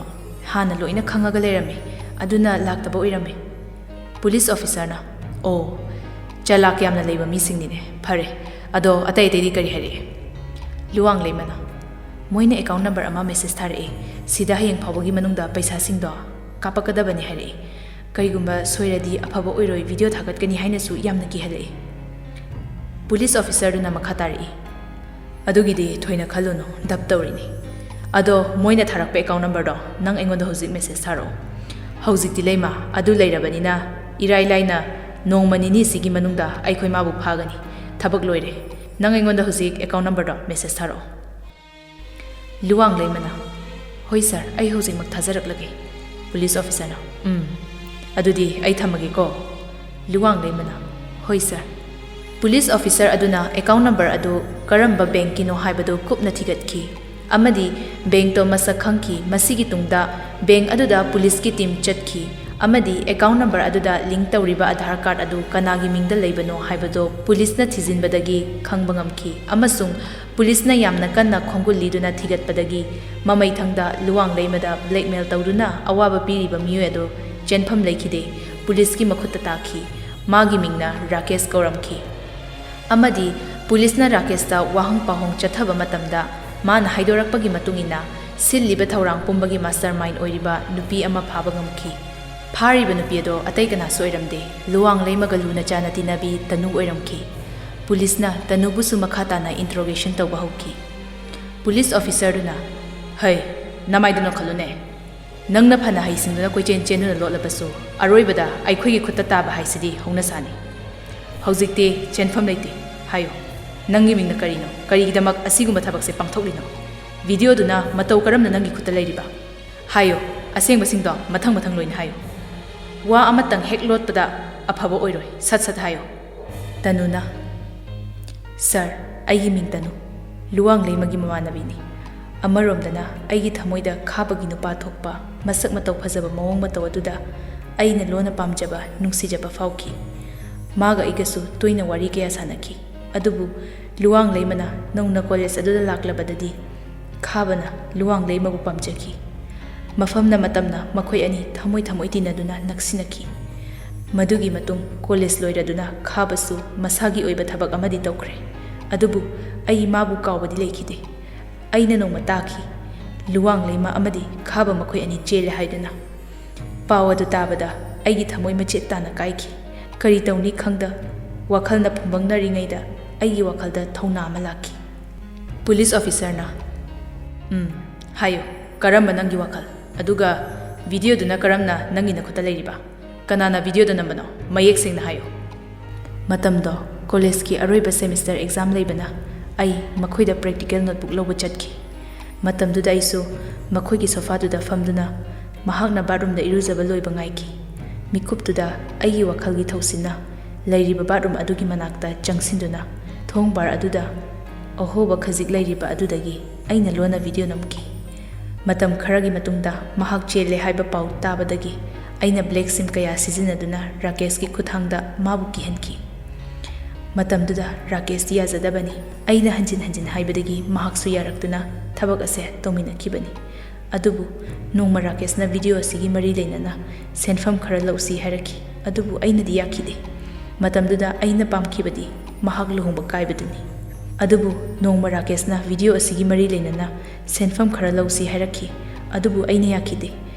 ꯍꯥꯟꯅ ꯂꯣꯏꯅ ꯈꯪꯉꯒ ꯂꯩꯔꯝꯃꯦ, ꯑꯗꯨꯅ ꯂꯥꯛꯇꯕ ꯑꯣꯏꯔꯝꯃꯦ꯫" ꯄꯨꯂꯤꯁ officer ꯅ, "ꯑꯣ, ꯆꯂꯥꯛ ꯌꯥꯝꯅ ꯂꯩꯕ ꯃꯤꯁꯤꯡꯅꯤꯅꯦ꯫ ꯐꯔꯦ, ꯑꯗꯣ ꯑꯇꯩ ꯑꯇꯩꯗꯤ ꯀꯔꯤ ꯍꯥꯏꯔꯛꯑꯦ?" ꯂꯨꯋꯥꯡ ꯂꯩꯃꯅ, "ꯃꯣꯏꯅ account number ꯑꯃ message ꯊꯥꯔꯛꯑꯦ, ꯁꯤꯗ ꯍꯌꯦꯡ ꯐꯥꯎꯕꯒꯤ ꯃꯅꯨꯡꯗ ꯄꯩꯁꯥꯁꯤꯡꯗꯣ ꯀꯥꯞꯄꯛꯀꯗꯕꯅꯤ ꯍꯥꯏꯔꯛꯑꯦ꯫ ꯀꯔꯤꯒꯨꯝꯕ ꯁꯣꯏꯔꯗꯤ ꯑꯐꯕ ꯑꯣꯏꯔꯣꯏ, video ꯊꯥꯒꯠꯀꯅꯤ ꯍꯥꯏꯅꯁꯨ ꯌꯥꯝꯅ ꯀꯤꯍꯜꯂꯛꯑꯦ꯫" ꯄꯨꯂꯤꯁ officer ꯗꯨꯅ ꯃꯈꯥ ꯇꯥꯔꯛꯏ, "ꯑꯗꯨꯒꯤꯗꯤ ꯊꯣꯏꯅ ꯈꯜꯂꯨꯅꯨ, ꯗꯞ ꯇꯧꯔꯤꯅꯤ꯫ ꯑꯗꯣ ꯃꯣꯏꯅ ꯊꯥꯔꯛꯄ ꯑꯦꯀꯥꯎꯟ ꯅꯝꯕꯔꯗꯣ ꯅꯪ ꯑꯩꯉꯣꯟꯗ ꯍꯧꯖꯤꯛ ꯃꯦꯁꯦꯖ ꯊꯥꯔꯛꯑꯣ꯫ ꯍꯧꯖꯤꯛꯇꯤ ꯂꯩꯃ, ꯑꯗꯨ ꯂꯩꯔꯕꯅꯤꯅ ꯏꯔꯥꯏ ꯂꯥꯏꯅ ꯅꯣꯡꯃ ꯅꯤꯅꯤꯁꯤꯒꯤ ꯃꯅꯨꯡꯗ ꯑꯩꯈꯣꯏ ꯃꯥꯕꯨ ꯐꯥꯒꯅꯤ꯫ ꯊꯕꯛ ꯂꯣꯏꯔꯦ꯫ ꯅꯪ ꯑꯩꯉꯣꯟꯗ ꯍꯧꯖꯤꯛ ꯑꯦꯀꯥꯎꯟ ꯅꯝꯕꯔꯗꯣ ꯃꯦꯁꯦꯖ ꯊꯥꯔꯛꯑꯣ꯫ ꯂꯨꯋꯥꯡ ꯂꯩꯃꯅ, "ꯍꯣꯏ ꯁꯥꯔ, ꯑꯩ ꯍꯧꯖꯤꯛꯃꯛ ꯊꯥꯖꯔꯛꯂꯒꯦ"꯫ ꯄꯨꯂꯤꯁ ꯑꯣꯐꯤꯁꯔꯅ, "ꯎꯝ, ꯑꯗꯨꯗꯤ ꯑꯩ ꯊꯝꯃꯒꯦꯀꯣ"꯫ ꯂꯨꯋꯥꯡ ꯂꯩꯃꯅ, "ꯍꯣꯏ ꯁꯥꯔ"꯫ ꯄꯨꯂꯤꯁ ꯑꯣꯐꯤꯁꯔ ꯑꯗꯨꯅ ꯑꯦꯀꯥꯎꯟ ꯅꯝꯕꯔ ꯑꯗꯨ ꯀꯔꯝꯕ ꯕꯦꯡꯀꯤꯅꯣ ꯍꯥꯏꯕꯗꯨ ꯀꯨꯞꯅ ꯊꯤꯒꯠꯈꯤ ꯑꯃꯗꯤ ꯕꯦꯡꯛꯇꯣ ꯃꯁꯛ ꯈꯪꯈꯤ꯫ ꯃꯁꯤꯒꯤ ꯇꯨꯡꯗ ꯕꯦꯡꯛ ꯑꯗꯨꯗ ꯄꯨꯂꯤꯁꯀꯤ ꯇꯤꯝ ꯆꯠꯈꯤ ꯑꯃꯗꯤ ꯑꯦꯀꯥꯎꯟ ꯅꯝꯕꯔ ꯑꯗꯨꯗ ꯂꯤꯡꯛ ꯇꯧꯔꯤꯕ ꯑꯥꯙꯥꯔ ꯀꯥꯔꯗ ꯑꯗꯨ ꯀꯅꯥꯒꯤ ꯃꯤꯡꯗ ꯂꯩꯕꯅꯣ ꯍꯥꯏꯕꯗꯨ ꯄꯨꯂꯤꯁꯅ ꯊꯤꯖꯤꯟꯕꯗꯒꯤ ꯈꯪꯕ ꯉꯝꯈꯤ ꯑꯃꯁꯨꯡ ꯄꯨꯂꯤꯁꯅ ꯌꯥꯝꯅ ꯀꯟꯅ ꯈꯣꯡꯒꯨꯜ ꯂꯤꯗꯨꯅ ꯊꯤꯒꯠꯄꯗꯒꯤ ꯃꯃꯩꯊꯪꯗ ꯂꯨꯋꯥꯡ ꯂꯩꯃꯗ ꯕ꯭ꯂꯦꯛꯃꯦꯜ ꯇꯧꯗꯨꯅ ꯑꯋꯥꯕ ꯄꯤꯔꯤꯕ ꯃꯤꯑꯣꯏ ꯑꯗꯨ ꯆꯦꯟꯐꯝ ꯂꯩꯈꯤꯗꯦ꯫ ꯄꯨꯂꯤꯁꯀꯤ ꯃꯈꯨꯠꯇ ꯇꯥꯈꯤ꯫ ꯃꯥꯒꯤ ꯃꯤꯡꯅ ꯔꯥꯀꯦꯁ ꯀꯧꯔꯝꯈꯤ꯫ ꯑꯃꯗꯤ ꯄꯨꯂꯤꯁꯅ ꯔꯥꯀꯦꯁꯇ ꯋꯥꯍꯪ ꯄꯥꯎꯍꯪ ꯆꯠꯊꯕ ꯃꯇꯝꯗ ꯃꯥꯅ ꯍꯥꯏꯗꯣꯔꯛꯄꯒꯤ ꯃꯇꯨꯡ ꯏꯟꯅ ꯁꯤꯜꯂꯤꯕ ꯊꯧꯔꯥꯡ ꯄꯨꯝꯕꯒꯤ ꯃꯥꯁꯇꯔ ꯃꯥꯏꯟ ꯑꯣꯏꯔꯤꯕ ꯅꯨꯄꯤ ꯑꯃ ꯐꯥꯕ ꯉꯝꯈꯤ꯫ ꯐꯥꯔꯤꯕ ꯅꯨꯄꯤ ꯑꯗꯣ ꯑꯇꯩ ꯀꯅꯥꯁꯨ ꯑꯣꯏꯔꯝꯗꯦ, ꯂꯨꯋꯥꯡ ꯂꯩꯃꯒ ꯂꯨꯅ ꯆꯥꯟꯅ ꯇꯤꯟꯅꯕꯤ ꯇꯅꯨ ꯑꯣꯏꯔꯝꯈꯤ꯫ ꯄꯨꯂꯤꯁꯅ ꯇꯅꯨꯕꯨꯁꯨ ꯃꯈꯥ ꯇꯥꯅ ꯏꯟꯇꯔꯣꯒꯦꯁꯟ ꯇꯧꯕ ꯍꯧꯈꯤ꯫ ꯄꯨꯂꯤꯁ ꯑꯣꯐꯤꯁꯔꯗꯨꯅ, "ꯍꯩ, ꯅꯃꯥꯏꯗꯨ ꯅꯣꯟꯈꯠꯂꯨꯅꯦ꯫ ꯅꯪꯅ ꯐꯅ ꯍꯩꯁꯤꯡꯗꯨꯅ ꯀꯣꯏꯆꯦꯟ ꯆꯦꯟꯗꯨꯅ ꯂꯣꯠꯂꯕꯁꯨ ꯑꯔꯣꯏꯕꯗ ꯑꯩꯈꯣꯏꯒꯤ ꯈꯨꯠꯇ ꯇꯥꯕ ꯍꯥꯏꯁꯤꯗꯤ ꯍꯧꯅꯁꯥꯅꯤ꯫ ꯍꯧꯖꯤꯛꯇꯤ ꯆꯦꯟꯐꯝ ꯂꯩꯇꯦ꯫ ꯍꯥꯏꯌꯨ, ꯅꯪꯒꯤ ꯃꯤꯡꯅ ꯀꯔꯤꯅꯣ? ꯀꯔꯤꯒꯤꯗꯃꯛ ꯑꯁꯤꯒꯨꯝꯕ ꯊꯕꯛꯁꯦ ꯄꯥꯡꯊꯣꯛꯂꯤꯅꯣ? ꯚꯤꯗꯤꯑꯣꯗꯨꯅ ꯃꯇꯧ ꯀꯔꯝꯅ ꯅꯪꯒꯤ ꯈꯨꯠꯇ ꯂꯩꯔꯤꯕ? ꯍꯥꯏꯌꯨ, ꯑꯁꯦꯡꯕꯁꯤꯡꯗꯣ ꯃꯊꯪ ꯃꯊꯪ ꯂꯣꯏꯅ ꯍꯥꯏꯌꯨ꯫ ꯋꯥ ꯑꯃꯇꯪ ꯍꯦꯛ ꯂꯣꯠꯄꯗ ꯑꯐꯕ ꯑꯣꯏꯔꯣꯏ꯫ ꯁꯠ ꯁꯠ ꯍꯥꯏꯌꯨ"꯫ ꯇꯅꯨꯅ, "ꯁꯥꯔ, ꯑꯩꯒꯤ ꯃꯤꯡ ꯇꯅꯨ, ꯂꯨꯋꯥꯡ ꯂꯩꯃꯒꯤ ꯃꯃꯥꯟꯅꯕꯤꯅꯤ꯫ ꯑꯃꯔꯣꯝꯗꯅ ꯑꯩꯒꯤ ꯊꯃꯣꯏꯗ ꯈꯥꯕꯒꯤ ꯅꯨꯄꯥ ꯊꯣꯛꯄ, ꯃꯁꯛ ꯃꯇꯧ ꯐꯖꯕ ꯃꯑꯣꯡ ꯃꯇꯧ ꯑꯗꯨꯗ ꯑꯩꯅ ꯂꯣꯟꯅ ꯄꯥꯝꯖꯕ, ꯅꯨꯡꯁꯤꯖꯕ ꯐꯥꯎꯈꯤ꯫ ꯃꯥꯒ ꯑꯩꯒꯁꯨ ꯇꯣꯏꯅ ꯋꯥꯔꯤ ꯀꯌꯥ ꯁꯥꯟꯅꯈꯤ꯫ ꯑꯗꯨꯕꯨ ꯂꯨꯋꯥꯡ ꯂꯩꯃꯅ ꯅꯧꯅ ꯀꯣꯂꯦꯖ ꯑꯗꯨꯗ ꯂꯥꯛꯂꯕꯗꯗꯤ ꯈꯥꯕꯅ ꯂꯨꯋꯥꯡ ꯂꯩꯃꯕꯨ ꯄꯥꯝꯖꯈꯤ꯫ ꯃꯐꯝꯅ ꯃꯇꯝꯅ ꯃꯈꯣꯏ ꯑꯅꯤ ꯊꯃꯣꯏ ꯊꯃꯣꯏ ꯇꯤꯟꯅꯗꯨꯅ ꯅꯛꯁꯤꯟꯅꯈꯤ꯫ ꯃꯗꯨꯒꯤ ꯃꯇꯨꯡ ꯀꯣꯂꯦꯖ ꯂꯣꯏꯔꯗꯨꯅ ꯈꯥꯕꯁꯨ ꯃꯁꯥꯒꯤ ꯑꯣꯏꯕ ꯊꯕꯛ ꯑꯃꯗꯤ ꯇꯧꯈ꯭ꯔꯦ꯫ ꯑꯗꯨꯕꯨ ꯑꯩ ꯃꯥꯕꯨ ꯀꯥꯎꯕꯗꯤ ꯂꯩꯈꯤꯗꯦ꯫ ꯑꯩꯅ ꯅꯣꯡꯃ ꯇꯥꯈꯤ, ꯂꯨꯋꯥꯡ ꯂꯩꯃ ꯑꯃꯗꯤ ꯈꯥꯕ ꯃꯈꯣꯏ ꯑꯅꯤ ꯆꯦꯜꯂꯦ ꯍꯥꯏꯗꯨꯅ꯫ ꯄꯥꯎ ꯑꯗꯨ ꯇꯥꯕꯗ ꯑꯩꯒꯤ ꯊꯃꯣꯏ ꯃꯆꯦꯠ ꯇꯥꯅ ꯀꯥꯏꯈꯤ꯫ ꯀꯔꯤ ꯇꯧꯅꯤ ꯈꯪꯗ ꯋꯥꯈꯜꯅ ꯐꯨꯝꯕꯪꯅꯔꯤꯉꯩꯗ ꯑꯩꯒꯤ ꯋꯥꯈꯜꯗ ꯊꯧꯅꯥ ꯑꯃ ꯂꯥꯛꯈꯤ꯫ ꯄꯨꯂꯤꯁ ꯑꯣꯐꯤꯁꯔꯅ, "ꯎꯝ, ꯍꯥꯏꯌꯨ, ꯀꯔꯝꯕ ꯅꯪꯒꯤ ꯋꯥꯈꯜ? ꯑꯗꯨꯒ videoꯗꯨꯅ ꯀꯔꯝꯅ ꯅꯪꯒꯤ ꯅꯈꯨꯠꯇ ꯂꯩꯔꯤꯕ? ꯀꯅꯥꯅ videoꯗ ꯅꯝꯕꯅꯣ? ꯃꯌꯦꯛ ꯁꯦꯡꯅ ꯍꯥꯏꯌꯨ꯫ ꯃꯇꯝꯗꯣ collegeꯀꯤ ꯑꯔꯣꯏꯕ semester exam ꯂꯩꯕꯅ ꯑꯩ ꯃꯈꯣꯏꯗ practical notebook ꯂꯧꯕ ꯆꯠꯈꯤ꯫ ꯃꯇꯝꯗꯨꯗ ꯑꯩꯁꯨ ꯃꯈꯣꯏꯒꯤ sofaꯗꯨꯗ ꯐꯝꯗꯨꯅ ꯃꯍꯥꯛꯅ bathroomꯗ ꯏꯔꯨꯖꯕ ꯂꯣꯏꯕ ꯉꯥꯏꯈꯤ꯫ ꯃꯤꯀꯨꯞꯇꯨꯗ ꯑꯩꯒꯤ ꯋꯥꯈꯜꯒꯤ ꯊꯧꯁꯤꯟꯅ ꯂꯩꯔꯤꯕ bathroom ꯑꯗꯨꯒꯤ ꯃꯅꯥꯛꯇ ꯆꯪꯁꯤꯟꯗꯨꯅ ꯊꯣꯡ bar ꯑꯗꯨꯗ ꯑꯍꯣꯕ ꯈꯖꯤꯛ ꯂꯩꯔꯤꯕ ꯑꯗꯨꯗꯒꯤ ꯑꯩꯅ ꯂꯣꯟꯅ video ꯅꯝꯈꯤ꯫ ꯃꯇꯝ ꯈꯔꯒꯤ ꯃꯇꯨꯡꯗ ꯃꯍꯥꯛ ꯆꯦꯜꯂꯦ ꯍꯥꯏꯕ ꯄꯥꯎ ꯇꯥꯕꯗꯒꯤ ꯑꯩꯅ black sim ꯀꯌꯥ ꯁꯤꯖꯤꯟꯅꯗꯨꯅ ꯔꯥꯀꯦꯁꯀꯤ ꯈꯨꯠꯊꯥꯡꯗ ꯃꯥꯕꯨ ꯀꯤꯍꯟꯈꯤ꯫ ꯃꯇꯝꯗꯨꯗ ꯔꯥꯀꯦꯁꯇꯤ ꯌꯥꯖꯗꯕꯅꯤ꯫ ꯑꯩꯅ ꯍꯟꯖꯤꯟ ꯍꯟꯖꯤꯟ ꯍꯥꯏꯕꯗꯒꯤ ꯃꯍꯥꯛꯁꯨ ꯌꯥꯔꯛꯇꯨꯅ ꯊꯕꯛ ꯑꯁꯦ ꯇꯧꯃꯤꯟꯅꯈꯤꯕꯅꯤ꯫ ꯑꯗꯨꯕꯨ ꯅꯣꯡꯃ ꯔꯥꯀꯦꯁꯅ video ꯑꯁꯤꯒꯤ ꯃꯔꯤ ꯂꯩꯅꯅ ꯁꯦꯟꯐꯝ ꯈꯔ ꯂꯧꯁꯤ ꯍꯥꯏꯔꯛꯈꯤ꯫ ꯑꯗꯨꯕꯨ ꯑꯩꯅꯗꯤ ꯌꯥꯈꯤꯗꯦ꯫ ꯃꯇꯝꯗꯨꯗ ꯑꯩꯅ ꯄꯥꯝꯈꯤꯕꯗꯤ ꯃꯍꯥꯛ ꯂꯨꯍꯣꯡꯕ ꯀꯥꯏꯕꯗꯨꯅꯤ꯫ ꯑꯗꯨꯕꯨ ꯅꯣꯡꯃ ꯔꯥꯀꯦꯁꯅ video ꯑꯁꯤꯒꯤ ꯃꯔꯤ ꯂꯩꯅꯅ ꯁꯦꯟꯐꯝ ꯈꯔ ꯂꯧꯁꯤ ꯍꯥꯏꯔꯛꯈꯤ꯫ ꯑꯗꯨꯕꯨ ꯑꯩꯅ ꯌꯥꯈꯤꯗꯦ꯫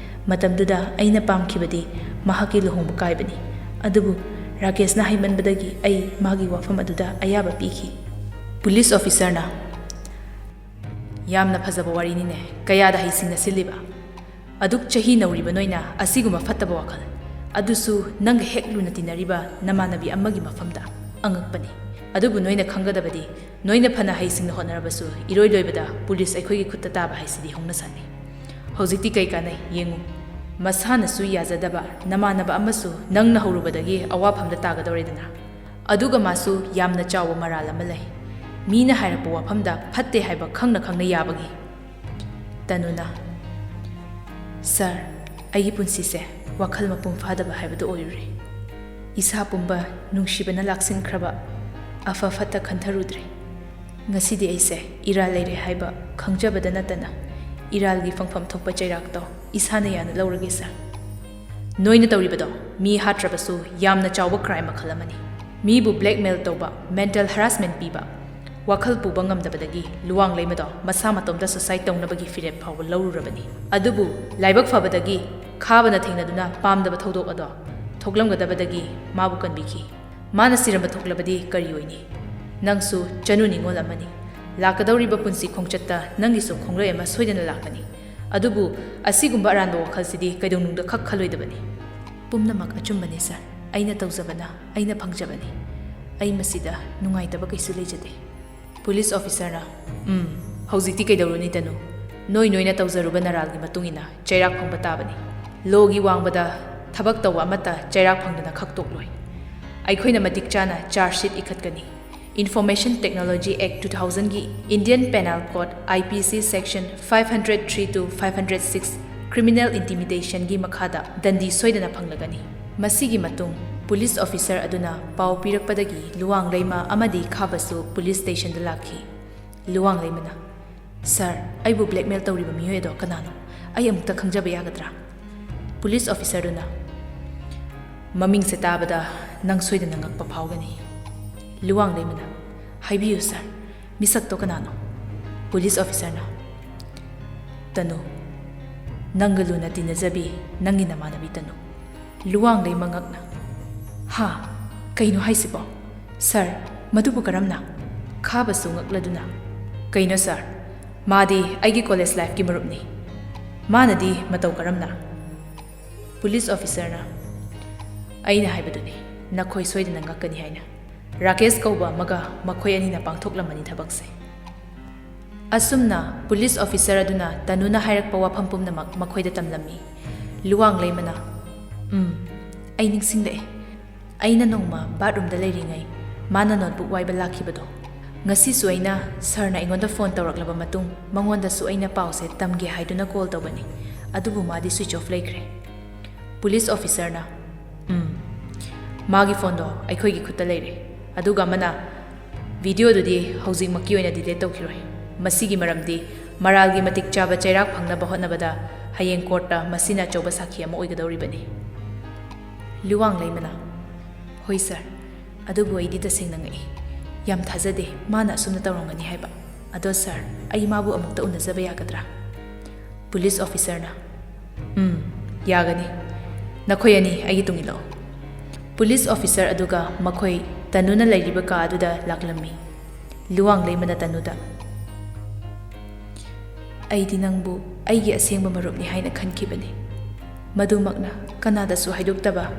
ꯃꯇꯝꯗꯨꯗ ꯑꯩꯅ ꯄꯥꯝꯈꯤꯕꯗꯤ ꯃꯍꯥꯛꯀꯤ ꯂꯨꯍꯣꯡꯕ ꯀꯥꯏꯕꯅꯤ꯫ ꯑꯗꯨꯕꯨ ꯔꯥꯀꯦꯁꯅ ꯍꯥꯏꯃꯟꯕꯗꯒꯤ ꯑꯩ ꯃꯥꯒꯤ ꯋꯥꯐꯝ ꯑꯗꯨꯗ ꯑꯌꯥꯕ ꯄꯤꯈꯤ꯫ Police officerꯅ, "ꯌꯥꯝꯅ ꯐꯖꯕ ꯋꯥꯔꯤꯅꯤꯅꯦ꯫ ꯀꯌꯥꯗ ꯍꯩꯁꯤꯡꯅ ꯁꯤꯜꯂꯤꯕ? ꯑꯗꯨꯛ ꯆꯍꯤ ꯅꯧꯔꯤꯕ ꯅꯣꯏꯅ ꯑꯁꯤꯒꯨꯝꯕ ꯐꯠꯇꯕ ꯋꯥꯈꯜ, ꯑꯗꯨꯁꯨ ꯅꯪꯒ ꯍꯦꯛ ꯂꯨꯅ ꯇꯤꯟꯅꯔꯤꯕ ꯅꯃꯥꯟꯅꯕꯤ ꯑꯃꯒꯤ ꯃꯐꯝꯗ꯫ ꯑꯉꯛꯄꯅꯤ꯫ ꯑꯗꯨꯕꯨ ꯅꯣꯏꯅ ꯈꯪꯒꯗꯕꯗꯤ, ꯅꯣꯏꯅ ꯐꯅ ꯍꯩꯁꯤꯡꯅ ꯍꯣꯠꯅꯔꯕꯁꯨ ꯏꯔꯣꯏ ꯂꯣꯏꯕꯗ police ꯑꯩꯈꯣꯏꯒꯤ ꯈꯨꯠꯇ ꯇꯥꯕ ꯍꯥꯏꯁꯤꯗꯤ ꯍꯧꯅꯁꯥꯅꯤ꯫ ꯍꯧꯖꯤꯛꯇꯤ ꯀꯩ ꯀꯥꯟꯅꯩ? ꯌꯦꯡꯉꯨ, ꯃꯁꯥꯅꯁꯨ ꯌꯥꯖꯗꯕ ꯅꯃꯥꯟꯅꯕ ꯑꯃꯁꯨ ꯅꯪꯅ ꯍꯧꯔꯨꯕꯗꯒꯤ ꯑꯋꯥꯐꯝꯗ ꯇꯥꯒꯗꯧꯔꯦꯗꯅ꯫ ꯑꯗꯨꯒ ꯃꯥꯁꯨ ꯌꯥꯝꯅ ꯆꯥꯎꯕ ꯃꯔꯥꯜ ꯑꯃ ꯂꯩ꯫ ꯃꯤꯅ ꯍꯥꯏꯔꯛꯄ ꯋꯥꯐꯝꯗ ꯐꯠꯇꯦ ꯍꯥꯏꯕ ꯈꯪꯅ ꯈꯪꯅ ꯌꯥꯕꯒꯤ꯫" ꯇꯅꯨꯅ, "Sir, ꯑꯩꯒꯤ ꯄꯨꯟꯁꯤꯁꯦ ꯋꯥꯈꯜ ꯃꯄꯨꯡ ꯐꯥꯗꯕ ꯍꯥꯏꯕꯗꯨ ꯑꯣꯏꯔꯨꯔꯦ꯫ ꯏꯁꯥ ꯄꯨꯝꯕ ꯅꯨꯡꯁꯤꯕꯅ ꯂꯥꯛꯁꯤꯟꯈ꯭ꯔꯕ ꯑꯐ ꯐꯠꯇ ꯈꯟꯊꯔꯨꯗ꯭ꯔꯦ꯫ ꯉꯁꯤꯗꯤ ꯑꯩꯁꯦ ꯏꯔꯥꯜ ꯂꯩꯔꯦ ꯍꯥꯏꯕ ꯈꯪꯖꯕꯗ ꯅꯠꯇꯅ ꯏꯔꯥꯜꯒꯤ ꯐꯪꯐꯝ ꯊꯣꯛꯄ ꯆꯩꯔꯥꯛꯇꯣ ꯏꯁꯥꯅ ꯌꯥꯅ ꯂꯧꯔꯒꯦ, sir꯫ ꯅꯣꯏꯅ ꯇꯧꯔꯤꯕꯗꯣ ꯃꯤ ꯍꯥꯠꯇ꯭ꯔꯕꯁꯨ ꯌꯥꯝꯅ ꯆꯥꯎꯕ crime ꯃꯈꯜ ꯑꯃꯅꯤ꯫ ꯃꯤꯕꯨ blackmail ꯇꯧꯕ, mental harassment ꯄꯤꯕ, ꯋꯥꯈꯜ ꯄꯨꯕ ꯉꯝꯗꯕꯗꯒꯤ ꯂꯨꯋꯥꯡ ꯂꯩꯃꯗꯣ ꯃꯁꯥ ꯃꯇꯣꯝꯇ suicide ꯇꯧꯅꯕꯒꯤ ꯐꯤꯔꯦꯞ ꯐꯥꯎꯕ ꯂꯧꯔꯨꯔꯕꯅꯤ꯫ ꯑꯗꯨꯕꯨ ꯂꯥꯏꯕꯛ ꯐꯕꯗꯒꯤ ꯈꯥꯕꯅ ꯊꯦꯡꯅꯗꯨꯅ ꯄꯥꯝꯗꯕ ꯊꯧꯗꯣꯛ ꯑꯗꯣ ꯊꯣꯛꯂꯝꯒꯗꯕꯗꯒꯤ ꯃꯥꯕꯨ ꯀꯟꯕꯤꯈꯤ꯫ ꯃꯥꯅ ꯁꯤꯔꯝꯕ ꯊꯣꯛꯂꯕꯗꯤ ꯀꯔꯤ ꯑꯣꯏꯅꯤ? ꯅꯪꯁꯨ ꯆꯅꯨ ꯅꯤꯉꯣꯜ ꯑꯃꯅꯤ꯫ ꯂꯥꯛꯀꯗꯧꯔꯤꯕ ꯄꯨꯟꯁꯤ ꯈꯣꯡꯆꯠꯇ ꯅꯪꯒꯤꯁꯨ ꯈꯣꯡꯂꯣꯏ ꯑꯃ ꯁꯣꯏꯗꯅ ꯂꯥꯛꯀꯅꯤ꯫ ꯑꯗꯨꯕꯨ ꯑꯁꯤꯒꯨꯝꯕ ꯑꯔꯥꯟꯕ ꯋꯥꯈꯜꯁꯤꯗꯤ ꯀꯩꯗꯧꯅꯨꯡꯗ ꯈꯛ ꯈꯜꯂꯣꯏꯗꯕꯅꯤ꯫ ꯄꯨꯝꯅꯃꯛ ꯑꯆꯨꯝꯕꯅꯤ, ꯁꯥꯔ꯫ ꯑꯩꯅ ꯇꯧꯖꯕꯅ ꯑꯩꯅ ꯐꯪꯖꯕꯅꯤ꯫ ꯑꯩ ꯃꯁꯤꯗ ꯅꯨꯡꯉꯥꯏꯇꯕ ꯀꯩꯁꯨ ꯂꯩꯖꯗꯦ꯫ ꯄꯨꯂꯤꯁ ꯑꯣꯐꯤꯁꯔꯅ, "ꯎꯝ, ꯍꯧꯖꯤꯛꯇꯤ ꯀꯩꯗꯧꯔꯨꯅꯤ, ꯇꯅꯨ? ꯅꯣꯏ ꯅꯣꯏꯅ ꯇꯧꯖꯔꯨꯕ ꯅꯔꯥꯜꯒꯤ ꯃꯇꯨꯡ ꯏꯟꯅ ꯆꯩꯔꯥꯛ ꯐꯪꯕ ꯇꯥꯕꯅꯤ꯫ ꯂꯣꯒꯤ ꯋꯥꯡꯃꯗ ꯊꯕꯛ ꯇꯧꯕ ꯑꯃꯠꯇ ꯆꯩꯔꯥꯛ ꯐꯪꯗꯅ ꯈꯛ ꯇꯣꯛꯂꯣꯏ꯫ ꯑꯩꯈꯣꯏꯅ ꯃꯇꯤꯛ ꯆꯥꯅ ꯆꯥꯔꯖ ꯁꯤꯠ ꯏꯈꯠꯀꯅꯤ꯫ Information Technology Act two thousand ꯒꯤ Indian Penal Code, I P C section five hundred three to five hundred six, criminal intimidation ꯒꯤ ꯃꯈꯥꯗ ꯗꯟꯗꯤ ꯁꯣꯏꯗꯅ ꯐꯪꯂꯒꯅꯤ꯫" ꯃꯁꯤꯒꯤ ꯃꯇꯨꯡ ꯄꯨꯂꯤꯁ ꯑꯣꯐꯤꯁꯔ ꯑꯗꯨꯅ ꯄꯥꯎ ꯄꯤꯔꯛꯄꯗꯒꯤ ꯂꯨꯋꯥꯡ ꯂꯩꯃ ꯑꯃꯗꯤ ꯈꯥꯕꯁꯨ ꯄꯨꯂꯤꯁ ꯁ꯭ꯇꯦꯁꯟꯗ ꯂꯥꯛꯈꯤ꯫ ꯂꯨꯋꯥꯡ ꯂꯩꯃꯅ, "ꯁꯥꯔ, ꯑꯩꯕꯨ ꯕ꯭ꯂꯦꯛꯃꯦꯜ ꯇꯧꯔꯤꯕ ꯃꯤꯑꯣꯏ ꯑꯗꯣ ꯀꯅꯥꯅꯣ? ꯑꯩ ꯑꯃꯨꯛꯇ ꯈꯪꯖꯕ ꯌꯥꯒꯗ꯭ꯔꯥ?" ꯄꯨꯂꯤꯁ ꯑꯣꯐꯤꯁꯔꯗꯨꯅ, "ꯃꯃꯤꯡꯁꯦ ꯇꯥꯕꯗ ꯅꯪ ꯁꯣꯏꯗꯅ ꯉꯛꯄ ꯐꯥꯎꯒꯅꯤ꯫" ꯂꯨꯋꯥꯡ ꯂꯩꯃꯅ, "ꯍꯥꯏꯕꯤꯌꯨ ꯁꯥꯔ, ꯃꯤꯁꯛꯇꯣ ꯀꯅꯥꯅꯣ?" ꯄꯨꯂꯤꯁ ꯑꯣꯐꯤꯁꯔꯅ, "ꯇꯅꯨ, ꯅꯪꯒ ꯂꯨꯅ ꯇꯤꯟꯅꯖꯕꯤ ꯅꯪꯒꯤ ꯅꯃꯥꯟꯅꯕꯤ ꯇꯅꯨ꯫" ꯂꯨꯋꯥꯡ ꯂꯩꯃ ꯉꯛꯅ, "ꯍꯥ? ꯀꯩꯅꯣ ꯍꯥꯏꯁꯤꯕꯣ? ꯁꯥꯔ, ꯃꯗꯨꯕꯨ ꯀꯔꯝꯅ?" ꯈꯥꯕꯁꯨ ꯉꯛꯂꯗꯨꯅ, "ꯀꯩꯅꯣ ꯁꯥꯔ, ꯃꯥꯗꯤ ꯑꯩꯒꯤ ꯀꯣꯂꯦꯖ ꯂꯥꯏꯐꯀꯤ ꯃꯔꯨꯞꯅꯤ꯫ ꯃꯥꯅꯗꯤ ꯃꯇꯧ ꯀꯔꯝꯅ?" ꯄꯨꯂꯤꯁ ꯑꯣꯐꯤꯁꯔꯅ, "ꯑꯩꯅ ꯍꯥꯏꯕꯗꯨꯅꯤ, ꯅꯈꯣꯏ ꯁꯣꯏꯗꯅ ꯉꯛꯀꯅꯤ ꯍꯥꯏꯅ꯫ ꯔꯥꯀꯦꯁ ꯀꯧꯕ ꯑꯃꯒ ꯃꯈꯣꯏ ꯑꯅꯤꯅ ꯄꯥꯡꯊꯣꯛꯂꯝꯃꯅꯤ ꯊꯕꯛꯁꯦ꯫" ꯑꯁꯨꯝꯅ ꯄꯨꯂꯤꯁ ꯑꯣꯐꯤꯁꯔ ꯑꯗꯨꯅ ꯇꯅꯨꯅ ꯍꯥꯏꯔꯛꯄ ꯋꯥꯐꯝ ꯄꯨꯝꯅꯃꯛ ꯃꯈꯣꯏꯗ ꯇꯝꯂꯝꯃꯤ꯫ ꯂꯨꯋꯥꯡ ꯂꯩꯃꯅ, "ꯎꯝ, ꯑꯩ ꯅꯤꯡꯁꯤꯡꯂꯛꯑꯦ꯫ ꯑꯩꯅ ꯅꯣꯡꯃ ꯕꯥꯠꯔꯨꯝꯗ ꯂꯩꯔꯤꯉꯩ ꯃꯥꯅ ꯅꯣꯠꯕꯨꯛ ꯋꯥꯏꯕ ꯂꯥꯛꯈꯤꯕꯗꯣ꯫ ꯉꯁꯤꯁꯨ ꯑꯩꯅ ꯁꯥꯔꯅ ꯑꯩꯉꯣꯟꯗ ꯐꯣꯟ ꯇꯧꯔꯛꯂꯕ ꯃꯇꯨꯡ ꯃꯉꯣꯟꯗꯁꯨ ꯑꯩꯅ ꯄꯥꯎꯁꯦ ꯇꯝꯒꯦ ꯍꯥꯏꯗꯨꯅ ꯀꯣꯜ ꯇꯧꯕꯅꯤ, ꯑꯗꯨꯕꯨ ꯃꯥꯗꯤ ꯁ꯭ꯋꯤꯆ ꯑꯣꯐ ꯂꯩꯈ꯭ꯔꯦ꯫" ꯄꯨꯂꯤꯁ ꯑꯣꯐꯤꯁꯔꯅ, "ꯎꯝ, ꯃꯥꯒꯤ ꯐꯣꯟꯗꯣ ꯑꯩꯈꯣꯏꯒꯤ ꯈꯨꯠꯇ ꯂꯩꯔꯦ, ꯑꯗꯨꯒ ꯑꯃꯅ ꯚꯤꯗꯤꯑꯣꯗꯨꯗꯤ ꯍꯧꯖꯤꯛꯃꯛꯀꯤ ꯑꯣꯏꯅ ꯗꯤꯂꯦꯠ ꯇꯧꯈꯤꯔꯣꯏ꯫ ꯃꯁꯤꯒꯤ ꯃꯔꯝꯗꯤ ꯃꯔꯥꯜꯒꯤ ꯃꯇꯤꯛ ꯆꯥꯕ ꯆꯩꯔꯥꯛ ꯐꯪꯅꯕ ꯍꯣꯠꯅꯕꯗ ꯍꯌꯦꯡ ꯀꯣꯔꯠꯇ ꯃꯁꯤꯅ ꯑꯆꯧꯕ ꯁꯥꯈꯤ ꯑꯃ ꯑꯣꯏꯒꯗꯧꯔꯤꯕꯅꯤ꯫" ꯂꯨꯋꯥꯡ ꯂꯩꯃꯅ, "ꯍꯣꯏ ꯁꯥꯔ, ꯑꯗꯨꯕꯨ ꯑꯩꯗꯤ ꯇꯁꯦꯡꯅ ꯉꯛꯏ꯫ ꯌꯥꯝ ꯊꯥꯖꯗꯦ ꯃꯥꯅ ꯑꯁꯨꯝꯅ ꯇꯧꯔꯝꯒꯅꯤ ꯍꯥꯏꯕ꯫ ꯑꯗꯣ ꯁꯥꯔ, ꯑꯩ ꯃꯥꯕꯨ ꯑꯃꯨꯛꯇ ꯎꯅꯖꯕ ꯌꯥꯒꯗ꯭ꯔꯥ?" ꯄꯨꯂꯤꯁ ꯑꯣꯐꯤꯁꯔꯅ, "ꯎꯝ, ꯌꯥꯒꯅꯤ꯫ ꯅꯈꯣꯏ ꯑꯅꯤ ꯑꯩꯒꯤ ꯇꯨꯡ ꯏꯜꯂꯛꯑꯣ꯫" ꯄꯨꯂꯤꯁ ꯑꯣꯐꯤꯁꯔ ꯑꯗꯨꯒ ꯃꯈꯣꯏ ꯇꯅꯨꯅ ꯂꯩꯔꯤꯕ ꯀꯥ ꯑꯗꯨꯗ ꯂꯥꯛꯂꯝꯃꯤ꯫ ꯂꯨꯋꯥꯡ ꯂꯩꯃꯅ ꯇꯅꯨꯗ, "ꯑꯩꯗꯤ ꯅꯪꯕꯨ ꯑꯩꯒꯤ ꯑꯁꯦꯡꯕ ꯃꯔꯨꯞꯅꯤ ꯍꯥꯏꯅ ꯈꯟꯈꯤꯕꯅꯤ꯫ ꯃꯗꯨꯃꯛꯅ ꯀꯅꯥꯗꯁꯨ ꯍꯥꯏꯗꯣꯛꯇꯕ,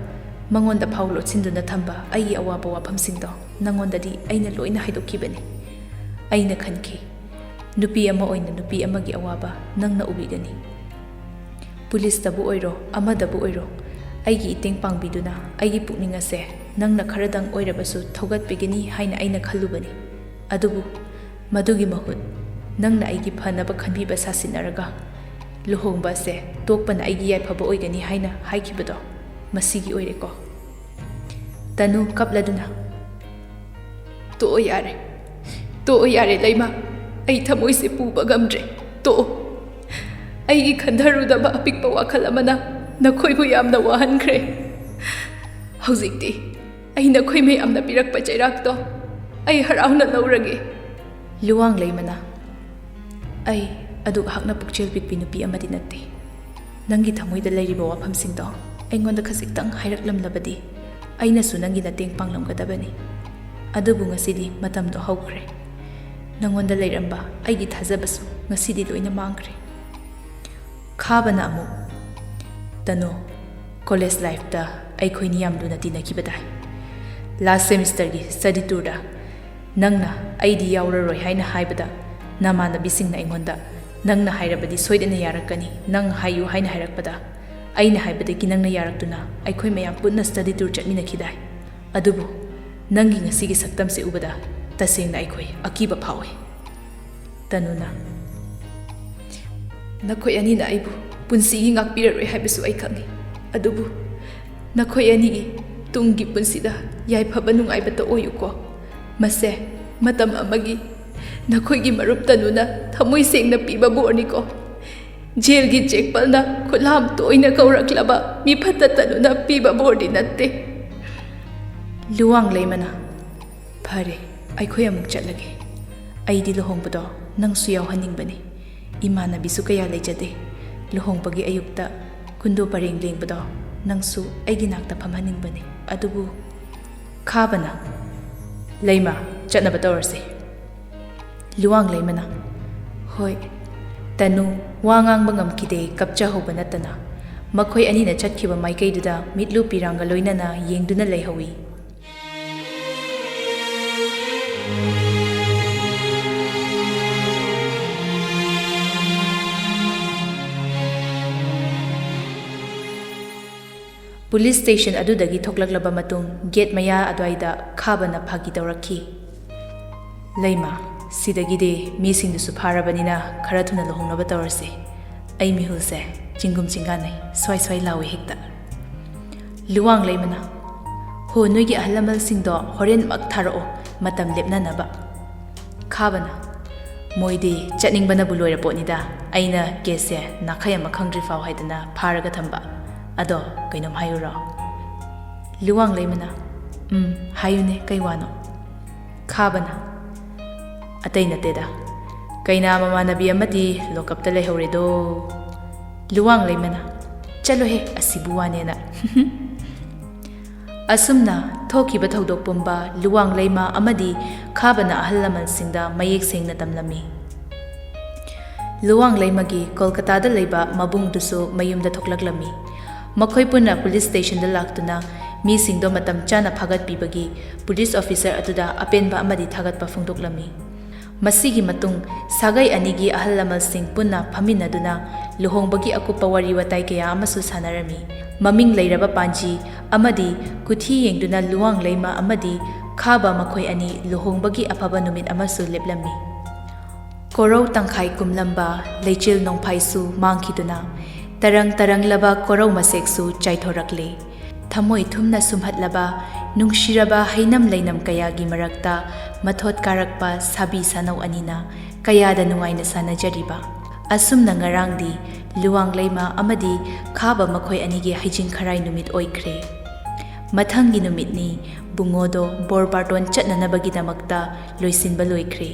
ꯃꯉꯣꯟꯗ ꯐꯥꯎ ꯂꯣꯠꯁꯤꯟꯗꯨꯅ ꯊꯝꯕ ꯑꯩꯒꯤ ꯑꯋꯥꯕ ꯋꯥꯐꯝꯁꯤꯡꯗꯣ ꯅꯪꯉꯣꯟꯗꯗꯤ ꯑꯩꯅ ꯂꯣꯏꯅ ꯍꯥꯏꯗꯣꯛꯈꯤꯕꯅꯤ꯫ ꯑꯩꯅ ꯈꯟꯈꯤ, ꯅꯨꯄꯤ ꯑꯃ ꯑꯣꯏꯅ ꯅꯨꯄꯤ ꯑꯃꯒꯤ ꯑꯋꯥꯕ ꯅꯪꯅ ꯎꯕꯤꯒꯅꯤ꯫ ꯄꯨꯂꯤꯁꯇꯕꯨ ꯑꯣꯏꯔꯣ, ꯑꯃꯗꯕꯨ ꯑꯣꯏꯔꯣ, ꯑꯩꯒꯤ ꯏꯇꯦꯡ ꯄꯥꯡꯕꯤꯗꯨꯅ ꯑꯩꯒꯤ ꯄꯨꯛꯅꯤꯡ ꯑꯁꯦ ꯅꯪꯅ ꯈꯔꯗꯪ ꯑꯣꯏꯔꯕꯁꯨ ꯊꯧꯒꯠꯄꯤꯒꯅꯤ ꯍꯥꯏꯅ ꯑꯩꯅ ꯈꯜꯂꯨꯕꯅꯤ꯫ ꯑꯗꯨꯕꯨ ꯃꯗꯨꯒꯤ ꯃꯍꯨꯠ ꯅꯪꯅ ꯑꯩꯒꯤ ꯐꯅꯕ ꯈꯟꯕꯤꯕ ꯁꯥꯁꯤꯟꯅꯔꯒ ꯂꯨꯍꯣꯡꯕ ꯑꯁꯦ ꯇꯣꯛꯄꯅ ꯑꯩꯒꯤ ꯌꯥꯏꯐꯕ ꯑꯣꯏꯒꯅꯤ ꯍꯥꯏꯅ ꯍꯥꯏꯈꯤꯕꯗꯣ ꯃꯁꯤꯒꯤ ꯑꯣꯏꯔꯦꯀꯣ?" ꯇꯅꯨ ꯀꯞꯂꯗꯨꯅ, "ꯇꯣꯛꯑꯣ ꯌꯥꯔꯦ, ꯇꯣꯛꯑꯣ ꯌꯥꯔꯦ ꯂꯩꯃ, ꯑꯩ ꯊꯃꯣꯏꯁꯦ ꯄꯨꯕ ꯉꯝꯗ꯭ꯔꯦ, ꯇꯣꯛꯑꯣ꯫ ꯑꯩꯒꯤ ꯈꯟꯊꯔꯨꯗꯕ ꯑꯄꯤꯛꯄ ꯋꯥꯈꯜ ꯑꯃꯅ ꯅꯈꯣꯏꯕꯨ ꯌꯥꯝꯅ ꯋꯥꯍꯟꯈ꯭ꯔꯦ꯫ ꯍꯧꯖꯤꯛꯇꯤ ꯑꯩ ꯅꯈꯣꯏ ꯃꯌꯥꯝꯅ ꯄꯤꯔꯛꯄ ꯆꯩꯔꯥꯛꯇꯣ ꯑꯩ ꯍꯔꯥꯎꯅ ꯂꯧꯔꯒꯦ꯫" ꯂꯨꯋꯥꯡ ꯂꯩꯃꯅ, "ꯑꯩ ꯑꯗꯨꯛ ꯍꯥꯛꯅ ꯄꯨꯛꯆꯦꯜ ꯄꯤꯛꯄꯤ ꯅꯨꯄꯤ ꯑꯃꯗꯤ ꯅꯠꯇꯦ꯫ ꯅꯪꯒꯤ ꯊꯃꯣꯏꯗ ꯂꯩꯔꯤꯕ ꯋꯥꯐꯝꯁꯤꯡꯗꯣ ꯑꯩꯉꯣꯟꯗ ꯈꯖꯤꯛꯇꯪ ꯍꯥꯏꯔꯛꯂꯝꯂꯕꯗꯤ ꯑꯩꯅꯁꯨ ꯅꯪꯒꯤ ꯃꯇꯦꯡ ꯄꯥꯡꯂꯝꯒꯗꯕꯅꯤ꯫ ꯑꯗꯨꯕꯨ ꯉꯁꯤꯗꯤ ꯃꯇꯝꯗꯣ ꯍꯧꯈ꯭ꯔꯦ꯫ ꯅꯪꯉꯣꯟꯗ ꯂꯩꯔꯝꯕ ꯑꯩꯒꯤ ꯊꯥꯖꯕꯁꯨ ꯉꯁꯤꯗꯤ ꯂꯣꯏꯅ ꯃꯥꯡꯈ꯭ꯔꯦ꯫" ꯈꯥꯕꯅ ꯑꯃꯨꯛ, "ꯇꯅꯨ, ꯀꯣꯂꯦꯖ ꯂꯥꯏꯐꯇ ꯑꯩꯈꯣꯏꯅꯤ ꯌꯥꯝ ꯂꯨꯅ ꯇꯤꯟꯅꯈꯤꯕꯗꯥꯏ? ꯂꯥꯁ ꯁꯦꯃꯤꯁꯇꯔꯒꯤ ꯁ꯭ꯇꯗꯤ ꯇꯨꯔꯗ ꯅꯪꯅ ꯑꯩꯗꯤ ꯌꯥꯎꯔꯔꯣꯏ ꯍꯥꯏꯅ ꯍꯥꯏꯕꯗ ꯅꯃꯥꯟꯅꯕꯤꯁꯤꯡꯅ ꯑꯩꯉꯣꯟꯗ ꯅꯪꯅ ꯍꯥꯏꯔꯕꯗꯤ ꯁꯣꯏꯗꯅ ꯌꯥꯔꯛꯀꯅꯤ, ꯅꯪ ꯍꯥꯏꯌꯨ ꯍꯥꯏꯅ ꯍꯥꯏꯔꯛꯄꯗ ꯑꯩꯅ ꯍꯥꯏꯕꯗꯒꯤ ꯅꯪꯅ ꯌꯥꯔꯛꯇꯨꯅ ꯑꯩꯈꯣꯏ ꯃꯌꯥꯝ ꯄꯨꯟꯅ ꯁ꯭ꯇꯗꯤ ꯇꯨꯔ ꯆꯠꯃꯤꯟꯅꯈꯤꯗꯥꯏ? ꯑꯗꯨꯕꯨ ꯅꯪꯒꯤ ꯉꯁꯤꯒꯤ ꯁꯛꯇꯝꯁꯦ ꯎꯕꯗ ꯇꯁꯦꯡꯅ ꯑꯩꯈꯣꯏ ꯑꯀꯤꯕ ꯐꯥꯎꯏ꯫" ꯇꯅꯨꯅ, "ꯅꯈꯣꯏ ꯑꯅꯤꯅ ꯑꯩꯕꯨ ꯄꯨꯟꯁꯤꯒꯤ ꯉꯥꯛꯄꯤꯔꯔꯣꯏ ꯍꯥꯏꯕꯁꯨ ꯑꯩ ꯈꯪꯏ꯫ ꯑꯗꯨꯕꯨ ꯅꯈꯣꯏ ꯑꯅꯤꯒꯤ ꯇꯨꯡꯒꯤ ꯄꯨꯟꯁꯤꯗ ꯌꯥꯏꯐꯕ ꯅꯨꯡꯉꯥꯏꯕꯇ ꯑꯣꯏꯌꯨꯀꯣ꯫ ꯃꯁꯦ ꯃꯇꯝ ꯑꯃꯒꯤ ꯅꯈꯣꯏꯒꯤ ꯃꯔꯨꯞ ꯇꯅꯨꯅ ꯊꯃꯣꯏ ꯁꯦꯡꯅ ꯄꯤꯕ ꯕꯣꯔꯅꯤꯀꯣ꯫ ꯖꯦꯜꯒꯤ ꯆꯦꯛꯄꯜꯅ ꯈꯨꯠꯂꯥꯝ ꯇꯣꯏꯅ ꯀꯧꯔꯛꯂꯕ ꯃꯤꯐꯠꯇ ꯇꯅꯨꯅ ꯄꯤꯕ ꯕꯣꯔꯗꯤ ꯅꯠꯇꯦ꯫" ꯂꯨꯋꯥꯡ ꯂꯩꯃꯅ, "ꯐꯔꯦ, ꯑꯩꯈꯣꯏ ꯑꯃꯨꯛ ꯆꯠꯂꯒꯦ꯫ ꯑꯩꯗꯤ ꯂꯨꯍꯣꯡꯕꯗꯣ ꯅꯪꯁꯨ ꯌꯥꯎꯍꯟꯅꯤꯡꯕꯅꯤ꯫ ꯏꯃꯥꯟꯅꯕꯤꯁꯨ ꯀꯌꯥ ꯂꯩꯖꯗꯦ꯫ ꯂꯨꯍꯣꯡꯕꯒꯤ ꯑꯌꯨꯛꯇ ꯀꯨꯟꯗꯣ ꯄꯔꯦꯡ ꯂꯦꯡꯕꯗꯣ ꯅꯪꯁꯨ ꯑꯩꯒꯤ ꯅꯥꯛꯇ ꯐꯝꯍꯟꯅꯤꯡꯕꯅꯤ꯫ ꯑꯗꯨꯕꯨ..." ꯈꯥꯕꯅ, "ꯂꯩꯃ, ꯆꯠꯅꯕ ꯇꯧꯔꯁꯤ꯫ ꯂꯨꯋꯥꯡ ꯂꯩꯃꯅ, "ꯍꯣꯏ, ꯇꯅꯨ ꯋꯥ ꯉꯥꯡꯕ ꯉꯝꯈꯤꯗꯦ, ꯀꯞꯆꯍꯧꯕ ꯅꯠꯇꯅ꯫ ꯃꯈꯣꯏ ꯑꯅꯤꯅ ꯆꯠꯈꯤꯕ ꯃꯥꯏꯀꯩꯗꯨꯗ ꯃꯤꯠꯂꯨ ꯄꯤꯔꯥꯡꯒ ꯂꯣꯏꯅꯅ ꯌꯦꯡꯗꯨꯅ ꯂꯩꯍꯧꯏ"꯫ ꯄꯨꯂꯤꯁ ꯁ꯭ꯇꯦꯁꯟ ꯑꯗꯨꯗꯒꯤ ꯊꯣꯛꯂꯛꯂꯕ ꯃꯇꯨꯡ, ꯒꯦꯠ ꯃꯌꯥ ꯑꯗꯨꯋꯥꯏꯗ ꯈꯥꯕꯅ ꯐꯥꯒꯤ ꯇꯧꯔꯛꯈꯤ꯫ "ꯂꯩꯃ, ꯁꯤꯗꯒꯤꯗꯤ ꯃꯤꯁꯤꯡꯗꯨꯁꯨ ꯐꯥꯔꯕꯅꯤꯅ ꯈꯔ ꯊꯨꯅ ꯂꯨꯍꯣꯡꯅꯕ ꯇꯧꯔꯁꯤ꯫ ꯑꯩ ꯃꯤꯍꯨꯜꯁꯦ ꯆꯤꯡꯒꯨꯝ ꯆꯤꯡꯒꯥꯟꯅꯩ, ꯁ꯭ꯋꯥꯏ ꯁ꯭ꯋꯥꯏ ꯂꯥꯎꯏ ꯍꯦꯛꯇ"꯫ ꯂꯨꯋꯥꯡ ꯂꯩꯃꯅ, "ꯍꯣ, ꯅꯣꯏꯒꯤ ꯑꯍꯜ ꯂꯃꯟꯁꯤꯡꯗꯣ ꯍꯣꯔꯦꯟꯃꯛ ꯊꯥꯔꯛꯑꯣ, ꯃꯇꯝ ꯂꯦꯞꯅꯅꯕ"꯫ ꯈꯥꯕꯅ, "ꯃꯣꯏꯗꯤ ꯆꯠꯅꯤꯡꯕꯅꯕꯨ ꯂꯣꯏꯔ ꯄꯣꯠꯅꯤꯗ, ꯑꯩꯅ ꯀꯦꯁꯁꯦ ꯅꯥꯈꯩ ꯑꯃ ꯈꯪꯗ꯭ꯔꯤ ꯐꯥꯎ ꯍꯥꯏꯗꯅ ꯐꯥꯔꯒ ꯊꯝꯕ꯫ ꯑꯗꯣ ꯀꯩꯅꯣꯝ ꯍꯥꯏꯌꯨꯔꯣ?" ꯂꯨꯋꯥꯡ ꯂꯩꯃꯅ, "ꯎꯝ, ꯍꯥꯏꯌꯨꯅꯦ, ꯀꯩ ꯋꯥꯅꯣ?" ꯈꯥꯕꯅ, "ꯑꯇꯩ ꯅꯠꯇꯦꯗ, ꯀꯩꯅꯥ ꯃꯃꯥꯟꯅꯕꯤ ꯑꯃꯗꯤ ꯂꯣꯀꯞꯇ ꯂꯩꯍꯧꯔꯦꯗꯣ"꯫ ꯂꯨꯋꯥꯡ ꯂꯩꯃꯅ, "ꯆꯠꯂꯣꯍꯦ, ꯑꯁꯤꯕꯨ ꯋꯥꯅꯦꯅ"꯫ ꯑꯁꯨꯝꯅ ꯊꯣꯛꯈꯤꯕ ꯊꯧꯗꯣꯛ ꯄꯨꯝꯕ ꯂꯨꯋꯥꯡ ꯂꯩꯃ ꯑꯃꯗꯤ ꯈꯥꯕꯅ ꯑꯍꯜ ꯂꯃꯟꯁꯤꯡꯗ ꯃꯌꯦꯛ ꯁꯦꯡꯅ ꯇꯝꯂꯝꯃꯤ꯫ ꯂꯨꯋꯥꯡ ꯂꯩꯃꯒꯤ ꯀꯣꯜꯀꯇꯥꯗ ꯂꯩꯕ ꯃꯕꯨꯡꯗꯨꯁꯨ ꯃꯌꯨꯝꯗ ꯊꯣꯛꯂꯛꯂꯝꯃꯤ꯫ ꯃꯈꯣꯏ ꯄꯨꯟꯅ ꯄꯨꯂꯤꯁ ꯁ꯭ꯇꯦꯁꯟꯗ ꯂꯥꯛꯇꯨꯅ ꯃꯤꯁꯤꯡꯗꯣ ꯃꯇꯝ ꯆꯥꯅ ꯐꯥꯒꯠꯄꯤꯕꯒꯤ ꯄꯨꯂꯤꯁ ꯑꯣꯐꯤꯁꯔ ꯑꯗꯨꯗ ꯑꯄꯦꯟꯕ ꯑꯃꯗꯤ ꯊꯥꯒꯠꯄ ꯐꯣꯡꯗꯣꯛꯂꯝꯃꯤ꯫ ꯃꯁꯤꯒꯤ ꯃꯇꯨꯡ ꯁꯥꯒꯩ ꯑꯅꯤꯒꯤ ꯑꯍꯜ ꯂꯃꯟꯁꯤꯡ ꯄꯨꯟꯅ ꯐꯝꯃꯤꯟꯅꯗꯨꯅ ꯂꯨꯍꯣꯡꯕꯒꯤ ꯑꯀꯨꯞꯄ ꯋꯥꯔꯤ ꯋꯥꯇꯥꯏ ꯀꯌꯥ ꯑꯃꯁꯨ ꯁꯥꯟꯅꯔꯝꯃꯤ꯫ ꯃꯃꯤꯡ ꯂꯩꯔꯕ ꯄꯥꯟꯖꯤ ꯑꯃꯗꯤ ꯀꯨꯊꯤ ꯌꯦꯡꯗꯨꯅ ꯂꯨꯋꯥꯡ ꯂꯩꯃ ꯑꯃꯗꯤ ꯈꯥꯕ ꯃꯈꯣꯏ ꯑꯅꯤ ꯂꯨꯍꯣꯡꯕꯒꯤ ꯑꯐꯕ ꯅꯨꯃꯤꯠ ꯑꯃꯁꯨ ꯂꯦꯞꯂꯝꯃꯤ꯫ ꯀꯣꯔꯧ ꯇꯪꯈꯥꯏ ꯀꯨꯝꯂꯝꯕ ꯂꯩꯆꯤꯜ ꯅꯣꯡꯐꯥꯏꯁꯨ ꯃꯥꯡꯈꯤꯗꯨꯅ ꯇꯔꯪ ꯇꯔꯪꯂꯕ ꯀꯣꯔꯧ ꯃꯁꯦꯛꯁꯨ ꯆꯥꯏꯊꯣꯔꯛꯂꯦ꯫ ꯊꯃꯣꯏ ꯊꯨꯝꯅ ꯁꯨꯝꯍꯠꯂꯕ ꯅꯨꯡꯁꯤꯔꯕ ꯍꯩꯅꯝ ꯂꯩꯅꯝ ꯀꯌꯥꯒꯤ ꯃꯔꯛꯇ ꯃꯊꯣꯠ ꯀꯥꯔꯛꯄ ꯁꯥꯕꯤ ꯁꯥꯅꯧ ꯑꯅꯤꯅ ꯀꯌꯥꯗ ꯅꯨꯡꯉꯥꯏꯅ ꯁꯥꯟꯅꯖꯔꯤꯕ꯫ ꯑꯁꯨꯝꯅ ꯉꯔꯥꯡꯗꯤ ꯂꯨꯋꯥꯡ ꯂꯩꯃ ꯑꯃꯗꯤ ꯈꯥꯕ ꯃꯈꯣꯏ ꯑꯅꯤꯒꯤ ꯍꯩꯖꯤꯡ ꯈꯔꯥꯏ ꯅꯨꯃꯤꯠ ꯑꯣꯏꯈ꯭ꯔꯦ꯫ ꯃꯊꯪꯒꯤ ꯅꯨꯃꯤꯠꯅꯤ ꯕꯨꯡꯉꯣꯗꯣ ꯕꯣꯔ ꯕꯥꯔꯇꯣꯟ ꯆꯠꯅꯅꯕꯒꯤꯗꯃꯛꯇ ꯂꯣꯏꯁꯤꯟꯕ ꯂꯣꯏꯈ꯭ꯔꯦ꯫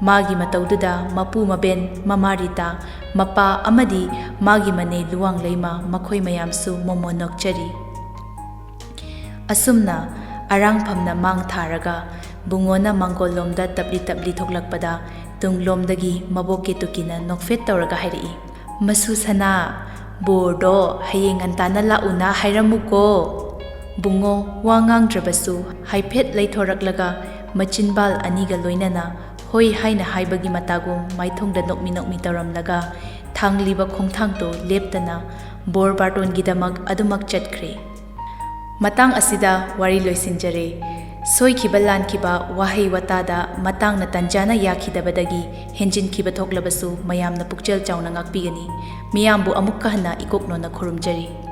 ꯃꯥꯒꯤ ꯃꯇꯧꯗꯨꯗ ꯃꯄꯨ ꯃꯕꯦꯟ, ꯃꯃꯥ ꯔꯤꯇꯥ, ꯃꯄꯥ ꯑꯃꯗꯤ ꯃꯥꯒꯤ ꯃꯅꯦ ꯂꯨꯋꯥꯡ ꯂꯩꯃ ꯃꯈꯣꯏ ꯃꯌꯥꯝꯁꯨ ꯃꯣꯃꯣꯟ ꯅꯣꯛꯆꯔꯤ꯫ ꯑꯁꯨꯝꯅ ꯑꯔꯥꯡꯐꯝꯅ ꯃꯥꯡ ꯊꯥꯔꯒ ꯕꯨꯡꯉꯣꯅ ꯃꯥꯡꯒꯣꯜ ꯂꯣꯝꯗ ꯇꯞꯂꯤ ꯇꯞꯂꯤ ꯊꯣꯛꯂꯛꯄꯗ ꯇꯨꯡꯂꯣꯝꯗꯒꯤ ꯃꯕꯣꯛ ꯀꯦꯇꯨꯀꯤꯅ ꯅꯣꯛꯐꯦꯠ ꯇꯧꯔꯒ ꯍꯥꯏꯔꯛꯏ, "ꯃꯁꯨ ꯁꯅꯥ, ꯕꯣꯔꯗꯣ ꯍꯌꯦꯡ ꯉꯟꯇꯥꯅ ꯂꯥꯛꯎꯅ ꯍꯥꯏꯔꯝꯃꯨꯀꯣ"꯫ ꯕꯨꯡꯉꯣ ꯋꯥ ꯉꯥꯡꯗ꯭ꯔꯕꯁꯨ ꯍꯥꯏꯐꯦꯠ ꯂꯩꯊꯣꯔꯛꯂꯒ ꯃꯆꯤꯟꯕꯥꯜ ꯑꯅꯤꯒ ꯂꯣꯏꯅꯅ "ꯍꯣꯏ" ꯍꯥꯏꯅ ꯍꯥꯏꯕꯒꯤ ꯃꯇꯥꯒꯨꯝ ꯃꯥꯏꯊꯣꯡꯗ ꯅꯣꯛꯃꯤ ꯅꯣꯛꯃꯤ ꯇꯧꯔꯝꯂꯒ ꯊꯥꯡꯂꯤꯕ ꯈꯣꯡꯊꯥꯡꯗꯣ ꯂꯦꯞꯇꯅ ꯕꯣꯔ ꯕꯥꯔꯇꯣꯟꯒꯤꯗꯃꯛ ꯑꯗꯨꯃꯛ ꯆꯠꯈ꯭ꯔꯦ꯫ ꯃꯇꯥꯡ ꯑꯁꯤꯗ ꯋꯥꯔꯤ ꯂꯣꯏꯁꯤꯟꯖꯔꯦ꯫ ꯁꯣꯏꯈꯤꯕ ꯂꯥꯟꯈꯤꯕ ꯋꯥꯍꯩ ꯋꯥꯇꯥꯗ ꯃꯇꯥꯡꯅ ꯇꯟꯖꯥꯅ ꯌꯥꯈꯤꯗꯕꯗꯒꯤ ꯍꯦꯟꯖꯤꯟꯈꯤꯕ ꯊꯣꯛꯂꯕꯁꯨ ꯃꯌꯥꯝꯅ ꯄꯨꯛꯆꯦꯜ ꯆꯥꯎꯅ ꯉꯥꯛꯄꯤꯒꯅꯤ꯫ ꯃꯤꯌꯥꯝꯕꯨ ꯑꯃꯨꯛꯀ ꯍꯟꯅ ꯏꯀꯣꯛꯅꯣꯅ ꯈꯨꯔꯨꯝꯖꯔꯤ꯫